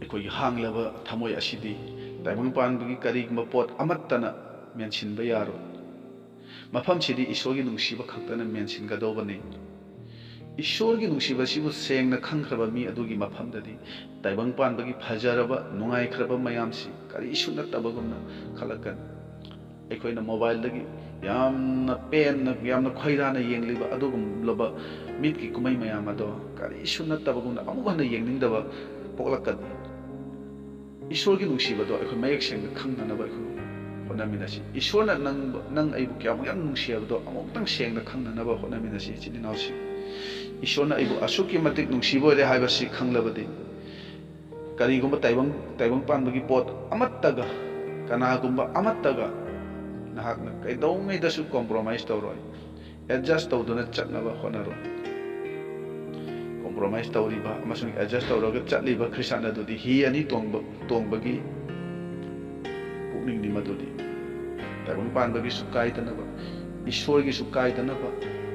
ꯑꯩꯈꯣꯏꯒꯤ ꯍꯥꯡꯂꯕ ꯊꯃꯣꯏ ꯑꯁꯤꯗꯤ ꯇꯥꯏꯕꯪ ꯄꯥꯟꯕꯒꯤ ꯀꯔꯤꯒꯨꯝꯕ ꯄꯣꯠ ꯑꯃꯠꯇꯅ ꯃꯦꯟꯁꯤꯟꯕ ꯌꯥꯔꯣꯏ꯫ ꯃꯐꯝꯁꯤꯗꯤ ꯏꯁꯣꯔꯒꯤ ꯅꯨꯡꯁꯤꯕ ꯈꯛꯇꯅ ꯃꯦꯟꯁꯤꯟꯒꯗꯧꯕꯅꯤ꯫ ꯏꯁꯣꯔꯒꯤ ꯅꯨꯡꯁꯤꯕꯁꯤꯕꯨ ꯁꯦꯡꯅ ꯈꯪꯈ꯭ꯔꯕ ꯃꯤ ꯑꯗꯨꯒꯤ ꯃꯐꯝꯗꯗꯤ ꯇꯥꯏꯕꯪ ꯄꯥꯟꯕꯒꯤ ꯐꯖꯔꯕ, ꯅꯨꯡꯉꯥꯏꯈ꯭ꯔꯕ ꯃꯌꯥꯝꯁꯤ ꯀꯔꯤꯁꯨ ꯅꯠꯇꯕꯒꯨꯝꯅ ꯈꯜꯂꯛꯀꯅꯤ꯫ ꯑꯩꯈꯣꯏꯅ ꯃꯣꯕꯥꯏꯜꯗꯒꯤ ꯌꯥꯝꯅ ꯄꯦꯟꯅ, ꯌꯥꯝꯅ ꯈꯣꯏꯔꯥꯅ ꯌꯦꯡꯂꯤꯕ ꯑꯗꯨꯒꯨꯝꯂꯕ ꯃꯤꯠꯀꯤ ꯀꯨꯝꯍꯩ ꯃꯌꯥꯝ ꯑꯗꯣ ꯀꯔꯤꯁꯨ ꯅꯠꯇꯕꯒꯨꯝꯅ ꯑꯃꯨꯛ ꯍꯟꯅ ꯌꯦꯡꯅꯤꯡꯗꯕ ꯄꯣꯛꯂꯛꯀꯅꯤ꯫ ꯏꯁꯣꯔꯒꯤ ꯅꯨꯡꯁꯤꯕꯗꯣ ꯑꯩꯈꯣꯏ ꯃꯌꯦꯛ ꯁꯦꯡꯅ ꯈꯪꯅꯅꯕ ꯑꯩꯈꯣꯏ ꯍꯣꯠꯅꯃꯤꯟꯅꯁꯤ꯫ ꯏꯁꯣꯔꯅ ꯅꯪ, ꯅꯪ ꯑꯩꯕꯨ ꯀꯌꯥꯃꯨꯛ ꯌꯥꯝ ꯅꯨꯡꯁꯤ ꯍꯥꯏꯕꯗꯣ ꯑꯃꯨꯛꯇꯪ ꯁꯦꯡꯅ ꯈꯪꯅꯅꯕ ꯍꯣꯠꯅꯃꯤꯟꯅꯁꯤ, ꯏꯆꯤꯜ ꯏꯅꯥꯎꯁꯤꯡ꯫ ꯏꯁꯣꯔꯅ ꯑꯩꯕꯨ ꯑꯁꯨꯛꯀꯤ ꯃꯇꯤꯛ ꯅꯨꯡꯁꯤꯕ ꯑꯣꯏꯔꯦ ꯍꯥꯏꯕꯁꯤ ꯈꯪꯂꯕꯗꯤ, ꯀꯔꯤꯒꯨꯝꯕ ꯇꯥꯏꯕꯪ, ꯇꯥꯏꯕꯪ ꯄꯥꯟꯕꯒꯤ ꯄꯣꯠ ꯑꯃꯠꯇꯒ, ꯀꯅꯥꯒꯨꯝꯕ ꯑꯃꯠꯇꯒ ꯅꯍꯥꯛꯅ ꯀꯩꯗꯧꯉꯩꯗꯁꯨ ꯀꯣꯝꯄ꯭ꯔꯣꯃꯥꯏꯁ ꯇꯧꯔꯣꯏ꯫ ꯑꯦꯗꯖꯁ ꯇꯧꯗꯨꯅ ꯆꯠꯅꯕ ꯍꯣꯠꯅꯔꯣꯏ꯫ ꯀꯣꯝꯄ꯭ꯔꯣꯃꯥꯏꯁ ꯇꯧꯔꯤꯕ ꯑꯃꯁꯨꯡ ꯑꯦꯗꯖꯁ ꯇꯧꯔꯒ ꯆꯠꯂꯤꯕ ꯈ꯭ꯔꯤꯁꯇꯥꯟ ꯑꯗꯨꯗꯤ ꯍꯤ ꯑꯅꯤ ꯇꯣꯡꯕ, ꯇꯣꯡꯕꯒꯤ ꯄꯨꯛꯅꯤꯡꯅꯤ ꯃꯗꯨꯗꯤ꯫ ꯇꯥꯏꯕꯪ ꯄꯥꯟꯕꯒꯤꯁꯨ ꯀꯥꯏꯗꯅꯕ, ꯏꯁꯣꯔꯒꯤꯁꯨ ꯀꯥꯏꯗꯅꯕ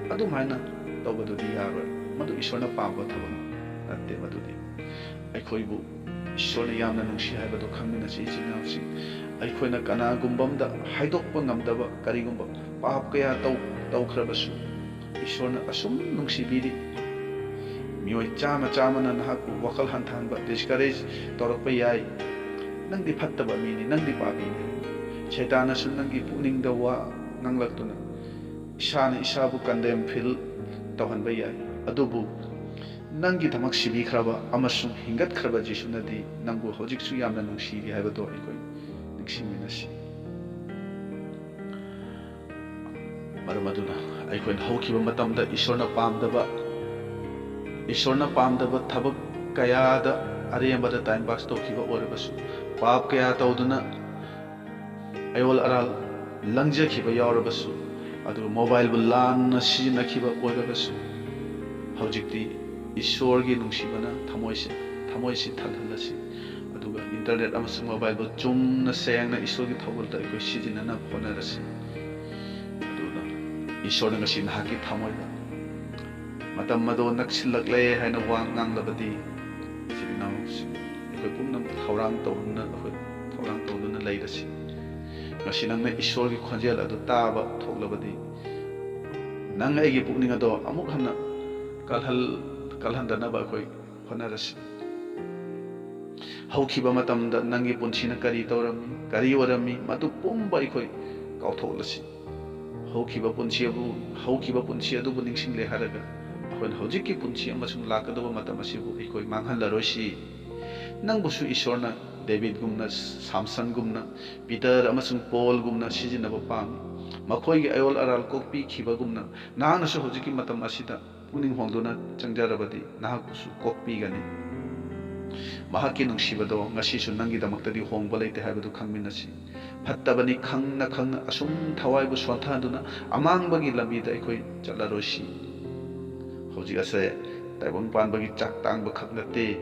ꯑꯗꯨꯃꯥꯏꯅ ꯇꯧꯕꯗꯨꯗꯤ ꯌꯥꯔꯣꯏ꯫ ꯃꯗꯨ ꯏꯁꯣꯔꯅ ꯄꯥꯝꯕ ꯊꯕꯛ ꯅꯠꯇꯦ ꯃꯗꯨꯗꯤ꯫ ꯑꯩꯈꯣꯏꯕꯨ ꯏꯁꯣꯔꯅ ꯌꯥꯝꯅ ꯅꯨꯡꯁꯤ ꯍꯥꯏꯕꯗꯨ ꯈꯪꯃꯤꯟꯅꯁꯤ, ꯏꯆꯤꯜ ꯏꯅꯥꯎꯁꯤꯡ꯫ ꯑꯩꯈꯣꯏꯅ ꯀꯅꯥꯒꯨꯝꯕ ꯑꯃꯗ ꯍꯥꯏꯗꯣꯛꯄ ꯉꯝꯗꯕ ꯀꯔꯤꯒꯨꯝꯕ ꯄꯥꯞ ꯀꯌꯥ ꯇꯧ-, ꯇꯧꯈ꯭ꯔꯕꯁꯨ, ꯏꯁꯣꯔꯅ ꯑꯁꯨꯝ ꯅꯨꯡꯁꯤꯕꯤꯔꯤ꯫ ꯃꯤꯑꯣꯏ ꯆꯥꯝꯃ ꯆꯥꯝꯃꯅ ꯅꯍꯥꯛꯄꯨ ꯋꯥꯈꯜ ꯍꯟꯊꯍꯟꯕ, ꯗꯤꯁꯀꯔꯦꯖ ꯇꯧꯔꯛꯄ ꯌꯥꯏ꯫ ꯅꯪꯗꯤ ꯐꯠꯇꯕ ꯃꯤꯅꯤ, ꯅꯪꯗꯤ ꯄꯥꯄꯤꯅꯤ꯫ ꯁꯩꯇꯥꯟꯅꯁꯨ ꯅꯪꯒꯤ ꯄꯨꯛꯅꯤꯡꯗ ꯋꯥ ꯉꯥꯡꯂꯛꯇꯨꯅ ꯏꯁꯥꯅ ꯏꯁꯥꯕꯨ ꯀꯟꯗꯦꯝ ꯐꯤꯜ ꯇꯧꯍꯟꯕ ꯌꯥꯏ꯫ ꯑꯗꯨꯕꯨ ꯅꯪꯒꯤꯗꯃꯛ ꯁꯤꯕꯤꯈ꯭ꯔꯕ ꯑꯃꯁꯨꯡ ꯍꯤꯡꯒꯠꯈ꯭ꯔꯕ ꯖꯤꯁꯨꯅꯗꯤ ꯅꯪꯕꯨ ꯍꯧꯖꯤꯛꯁꯨ ꯌꯥꯝꯅ ꯅꯨꯡꯁꯤꯔꯤ ꯍꯥꯏꯕꯗꯣ ꯑꯩꯈꯣꯏ ꯅꯤꯡꯁꯤꯡꯃꯤꯟꯅꯁꯤ꯫ ꯃꯔꯝ ꯑꯗꯨꯅ ꯑꯩꯈꯣꯏꯅ ꯍꯧꯈꯤꯕ ꯃꯇꯝꯗ ꯏꯁꯣꯔꯅ ꯄꯥꯝꯗꯕ, ꯏꯁꯣꯔꯅ ꯄꯥꯝꯗꯕ ꯊꯕꯛ ꯀꯌꯥꯗ ꯑꯔꯦꯝꯕꯗ ꯇꯥꯏꯝ ꯄꯥꯁ ꯇꯧꯈꯤꯕ ꯑꯣꯏꯔꯕꯁꯨ, ꯄꯥꯞ ꯀꯌꯥ ꯇꯧꯗꯨꯅ ꯑꯌꯣꯜ ꯑꯔꯥꯜ ꯂꯪꯖꯈꯤꯕ ꯌꯥꯎꯔꯕꯁꯨ, ꯑꯗꯨꯒ ꯃꯣꯕꯥꯏꯜꯕꯨ ꯂꯥꯟꯅ ꯁꯤꯖꯤꯟꯅꯈꯤꯕ ꯑꯣꯏꯔꯕꯁꯨ, ꯍꯧꯖꯤꯛꯇꯤ ꯏꯁꯣꯔꯒꯤ ꯅꯨꯡꯁꯤꯕꯅ ꯊꯃꯣꯏꯁꯦ, ꯊꯃꯣꯏꯁꯤ ꯊꯜꯍꯜꯂꯁꯤ꯫ ꯑꯗꯨꯒ ꯏꯟꯇꯔꯅꯦꯠ ꯑꯃꯁꯨꯡ ꯃꯣꯕꯥꯏꯜꯕꯨ ꯆꯨꯝꯅ ꯁꯦꯡꯅ ꯏꯁꯣꯔꯒꯤ ꯊꯧꯒꯜꯗ ꯑꯩꯈꯣꯏ ꯁꯤꯖꯤꯟꯅꯅꯕ ꯍꯣꯠꯅꯔꯁꯤ꯫ ꯑꯗꯨꯅ ꯏꯁꯣꯔꯅ ꯉꯁꯤ ꯅꯍꯥꯛꯀꯤ ꯊꯃꯣꯏꯗ "ꯃꯇꯝ ꯑꯗꯣ ꯅꯛꯁꯤꯜꯂꯛꯂꯦ" ꯍꯥꯏꯅ ꯋꯥ ꯉꯥꯡꯂꯕꯗꯤ, ꯏꯆꯤꯜ ꯏꯅꯥꯎꯁꯤꯡ, ꯑꯩꯈꯣꯏ ꯄꯨꯝꯅꯃꯛ ꯊꯧꯔꯥꯡ ꯇꯧꯗꯨꯅ, ꯑꯩꯈꯣꯏ ꯊꯧꯔꯥꯡ ꯇꯧꯗꯨꯅ ꯂꯩꯔꯁꯤ꯫ ꯉꯁꯤ ꯅꯪꯅ ꯏꯁꯣꯔꯒꯤ ꯈꯣꯟꯖꯦꯜ ꯑꯗꯨ ꯇꯥꯕ ꯊꯣꯛꯂꯕꯗꯤ, ꯅꯪ ꯑꯩꯒꯤ ꯄꯨꯛꯅꯤꯡ ꯑꯗꯣ ꯑꯃꯨꯛ ꯍꯟꯅ ꯀꯜꯍꯜ-, ꯀꯜꯍꯟꯗꯅꯕ ꯑꯩꯈꯣꯏ ꯍꯣꯠꯅꯔꯁꯤ꯫ ꯍꯧꯈꯤꯕ ꯃꯇꯝꯗ ꯅꯪꯒꯤ ꯄꯨꯟꯁꯤꯅ ꯀꯔꯤ ꯇꯧꯔꯝꯃꯤ, ꯀꯔꯤ ꯑꯣꯏꯔꯝꯃꯤ, ꯃꯗꯨ ꯄꯨꯝꯕ ꯑꯩꯈꯣꯏ ꯀꯥꯎꯊꯣꯛꯂꯁꯤ꯫ ꯍꯧꯈꯤꯕ ꯄꯨꯟꯁꯤ ꯑꯗꯨ, ꯍꯧꯈꯤꯕ ꯄꯨꯟꯁꯤ ꯑꯗꯨꯕꯨ ꯅꯤꯡꯁꯤꯡꯂꯦ ꯍꯥꯏꯔꯒ, ꯑꯩꯈꯣꯏꯅ ꯍꯧꯖꯤꯛꯀꯤ ꯄꯨꯟꯁꯤ ꯑꯃꯁꯨꯡ ꯂꯥꯛꯀꯗꯕ ꯃꯇꯝ ꯑꯁꯤꯕꯨ ꯑꯩꯈꯣꯏ ꯃꯥꯡꯍꯜꯂꯔꯣꯏꯁꯤ꯫ ꯅꯪꯕꯨꯁꯨ ꯏꯁꯣꯔꯅ ꯗꯦꯕꯤꯗꯒꯨꯝꯅ, ꯁꯥꯝꯁꯟꯒꯨꯝꯅ, ꯄꯤꯇꯔ ꯑꯃꯁꯨꯡ ꯄꯣꯜꯒꯨꯝꯅ ꯁꯤꯖꯤꯟꯅꯕ ꯄꯥꯝꯃꯤ꯫ ꯃꯈꯣꯏꯒꯤ ꯑꯌꯣꯜ ꯑꯔꯥꯜ ꯀꯣꯛꯄꯤꯈꯤꯕꯒꯨꯝꯅ, ꯅꯍꯥꯛꯅꯁꯨ ꯍꯧꯖꯤꯛꯀꯤ ꯃꯇꯝ ꯑꯁꯤꯗ ꯄꯨꯛꯅꯤꯡ ꯍꯣꯡꯗꯨꯅ ꯆꯪꯖꯔꯕꯗꯤ, ꯅꯍꯥꯛꯄꯨꯁꯨ ꯀꯣꯛꯄꯤꯒꯅꯤ꯫ ꯃꯍꯥꯛꯀꯤ ꯅꯨꯡꯁꯤꯕꯗꯣ ꯉꯁꯤꯁꯨ ꯅꯪꯒꯤꯗꯃꯛꯇꯗꯤ ꯍꯣꯡꯕ ꯂꯩꯇꯦ ꯍꯥꯏꯕꯗꯨ ꯈꯪꯃꯤꯟꯅꯁꯤ꯫ ꯐꯠꯇꯕꯅꯤ ꯈꯪꯅ ꯈꯪꯅ ꯑꯁꯨꯝ ꯊꯋꯥꯏꯕꯨ ꯁꯣꯟꯊꯍꯟꯗꯨꯅ ꯑꯃꯥꯡꯕꯒꯤ ꯂꯝꯕꯤꯗ ꯑꯩꯈꯣꯏ ꯆꯠꯂꯔꯣꯏꯁꯤ꯫ ꯍꯧꯖꯤꯛ ꯑꯁꯦ ꯇꯥꯏꯕꯪ ꯄꯥꯟꯕꯒꯤ ꯆꯥꯛ ꯇꯥꯡꯕ ꯈꯛ ꯅꯠꯇꯦ,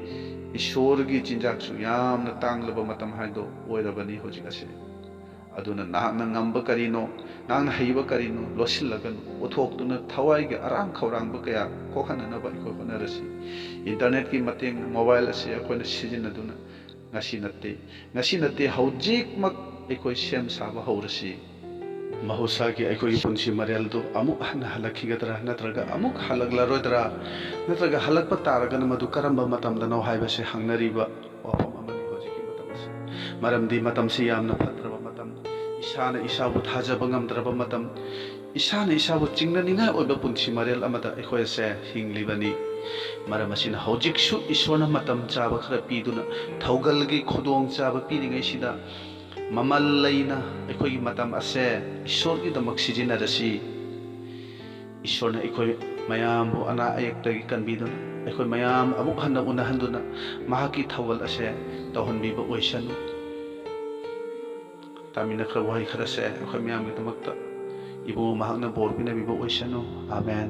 ꯏꯁꯣꯔꯒꯤ ꯆꯤꯟꯖꯥꯛꯁꯨ ꯌꯥꯝꯅ ꯇꯥꯡꯂꯕ ꯃꯇꯝ ꯍꯥꯏꯗꯣ ꯑꯣꯏꯔꯕꯅꯤ ꯍꯧꯖꯤꯛ ꯑꯁꯦ꯫ ꯑꯗꯨꯅ ꯅꯍꯥꯛꯅ ꯉꯝꯕ ꯀꯔꯤꯅꯣ, ꯅꯍꯥꯛꯅ ꯍꯩꯕ ꯀꯔꯤꯅꯣ ꯂꯣꯠꯁꯤꯜꯂꯒꯅꯨ, ꯎꯠꯊꯣꯛꯇꯨꯅ ꯊꯋꯥꯏꯒꯤ ꯑꯔꯥꯡ ꯈꯧꯔꯥꯡꯕ ꯀꯌꯥ ꯀꯣꯛꯍꯟꯅꯅꯕ ꯑꯩꯈꯣꯏ ꯍꯣꯠꯅꯔꯁꯤ꯫ ꯏꯟꯇꯔꯅꯦꯠꯀꯤ ꯃꯇꯦꯡꯅ, ꯃꯣꯕꯥꯏꯜ ꯑꯁꯤ ꯑꯩꯈꯣꯏꯅ ꯁꯤꯖꯤꯟꯅꯗꯨꯅ ꯉꯁꯤ ꯅꯠꯇꯦ, ꯉꯁꯤ ꯅꯠꯇꯦ, ꯍꯧꯖꯤꯛꯃꯛ ꯑꯩꯈꯣꯏ ꯁꯦꯝ ꯁꯥꯕ ꯍꯧꯔꯁꯤ꯫ ꯃꯍꯧꯁꯥꯒꯤ ꯑꯩꯈꯣꯏꯒꯤ ꯄꯨꯟꯁꯤ ꯃꯔꯦꯜꯗꯨ ꯑꯃꯨꯛ ꯍꯟꯅ ꯍꯜꯂꯛꯈꯤꯒꯗ꯭ꯔꯥ, ꯅꯠꯇ꯭ꯔꯒ ꯑꯃꯨꯛ ꯍꯜꯂꯛꯂꯔꯣꯏꯗ꯭ꯔꯥ, ꯅꯠꯇ꯭ꯔꯒ ꯍꯜꯂꯛꯄ ꯇꯥꯔꯒꯅ ꯃꯗꯨ ꯀꯔꯝꯕ ꯃꯇꯝꯗꯅꯣ ꯍꯥꯏꯕꯁꯤ ꯍꯪꯅꯔꯤꯕ ꯋꯥꯐꯝ ꯑꯃꯅꯤ ꯍꯧꯖꯤꯛꯀꯤ ꯃꯇꯝ ꯑꯁꯤ꯫ ꯃꯔꯝꯗꯤ ꯃꯇꯝꯁꯤ ꯌꯥꯝꯅ ꯐꯠꯇ꯭ꯔꯕ ꯃꯇꯝ, ꯏꯁꯥꯅ ꯏꯁꯥꯕꯨ ꯊꯥꯖꯕ ꯉꯝꯗ꯭ꯔꯕ ꯃꯇꯝ, ꯏꯁꯥꯅ ꯏꯁꯥꯕꯨ ꯆꯤꯡꯅꯅꯤꯡꯉꯥꯏ ꯑꯣꯏꯕ ꯄꯨꯟꯁꯤ ꯃꯔꯦꯜ ꯑꯃꯗ ꯑꯩꯈꯣꯏ ꯑꯁꯦ ꯍꯤꯡꯂꯤꯕꯅꯤ꯫ ꯃꯔꯝ ꯑꯁꯤꯅ ꯍꯧꯖꯤꯛꯁꯨ ꯏꯁꯣꯔꯅ ꯃꯇꯝ ꯆꯥꯕ ꯈꯔ ꯄꯤꯗꯨꯅ, ꯊꯧꯒꯜꯒꯤ ꯈꯨꯗꯣꯡꯆꯥꯕ ꯄꯤꯔꯤꯉꯩꯁꯤꯗ, ꯃꯃꯜ ꯂꯩꯅ ꯑꯩꯈꯣꯏꯒꯤ ꯃꯇꯝ ꯑꯁꯦ ꯏꯁꯣꯔꯒꯤꯗꯃꯛ ꯁꯤꯖꯤꯟꯅꯔꯁꯤ꯫ ꯏꯁꯣꯔꯅ ꯑꯩꯈꯣꯏ ꯃꯌꯥꯝꯕꯨ ꯑꯅꯥ ꯑꯌꯦꯛꯇꯒꯤ ꯀꯟꯕꯤꯗꯨꯅ, ꯑꯩꯈꯣꯏ ꯃꯌꯥꯝ ꯑꯃꯨꯛ ꯍꯟꯅ ꯎꯅꯍꯟꯗꯨꯅ, ꯃꯍꯥꯛꯀꯤ ꯊꯧꯒꯜ ꯑꯁꯦ ꯇꯧꯍꯟꯕꯤꯕ ꯑꯣꯏꯁꯅꯨ꯫ ꯇꯥꯃꯤꯟꯅꯈ꯭ꯔꯕ ꯋꯥꯍꯩ ꯈꯔꯁꯦ ꯑꯩꯈꯣꯏ ꯃꯌꯥꯝꯒꯤꯗꯃꯛꯇ ꯏꯕꯨꯡꯉꯣ ꯃꯍꯥꯛꯅ ꯕꯣꯔ ꯄꯤꯅꯕꯤꯕ ꯑꯣꯏꯁꯅꯨ꯫ ꯑꯥꯃꯦꯟ꯫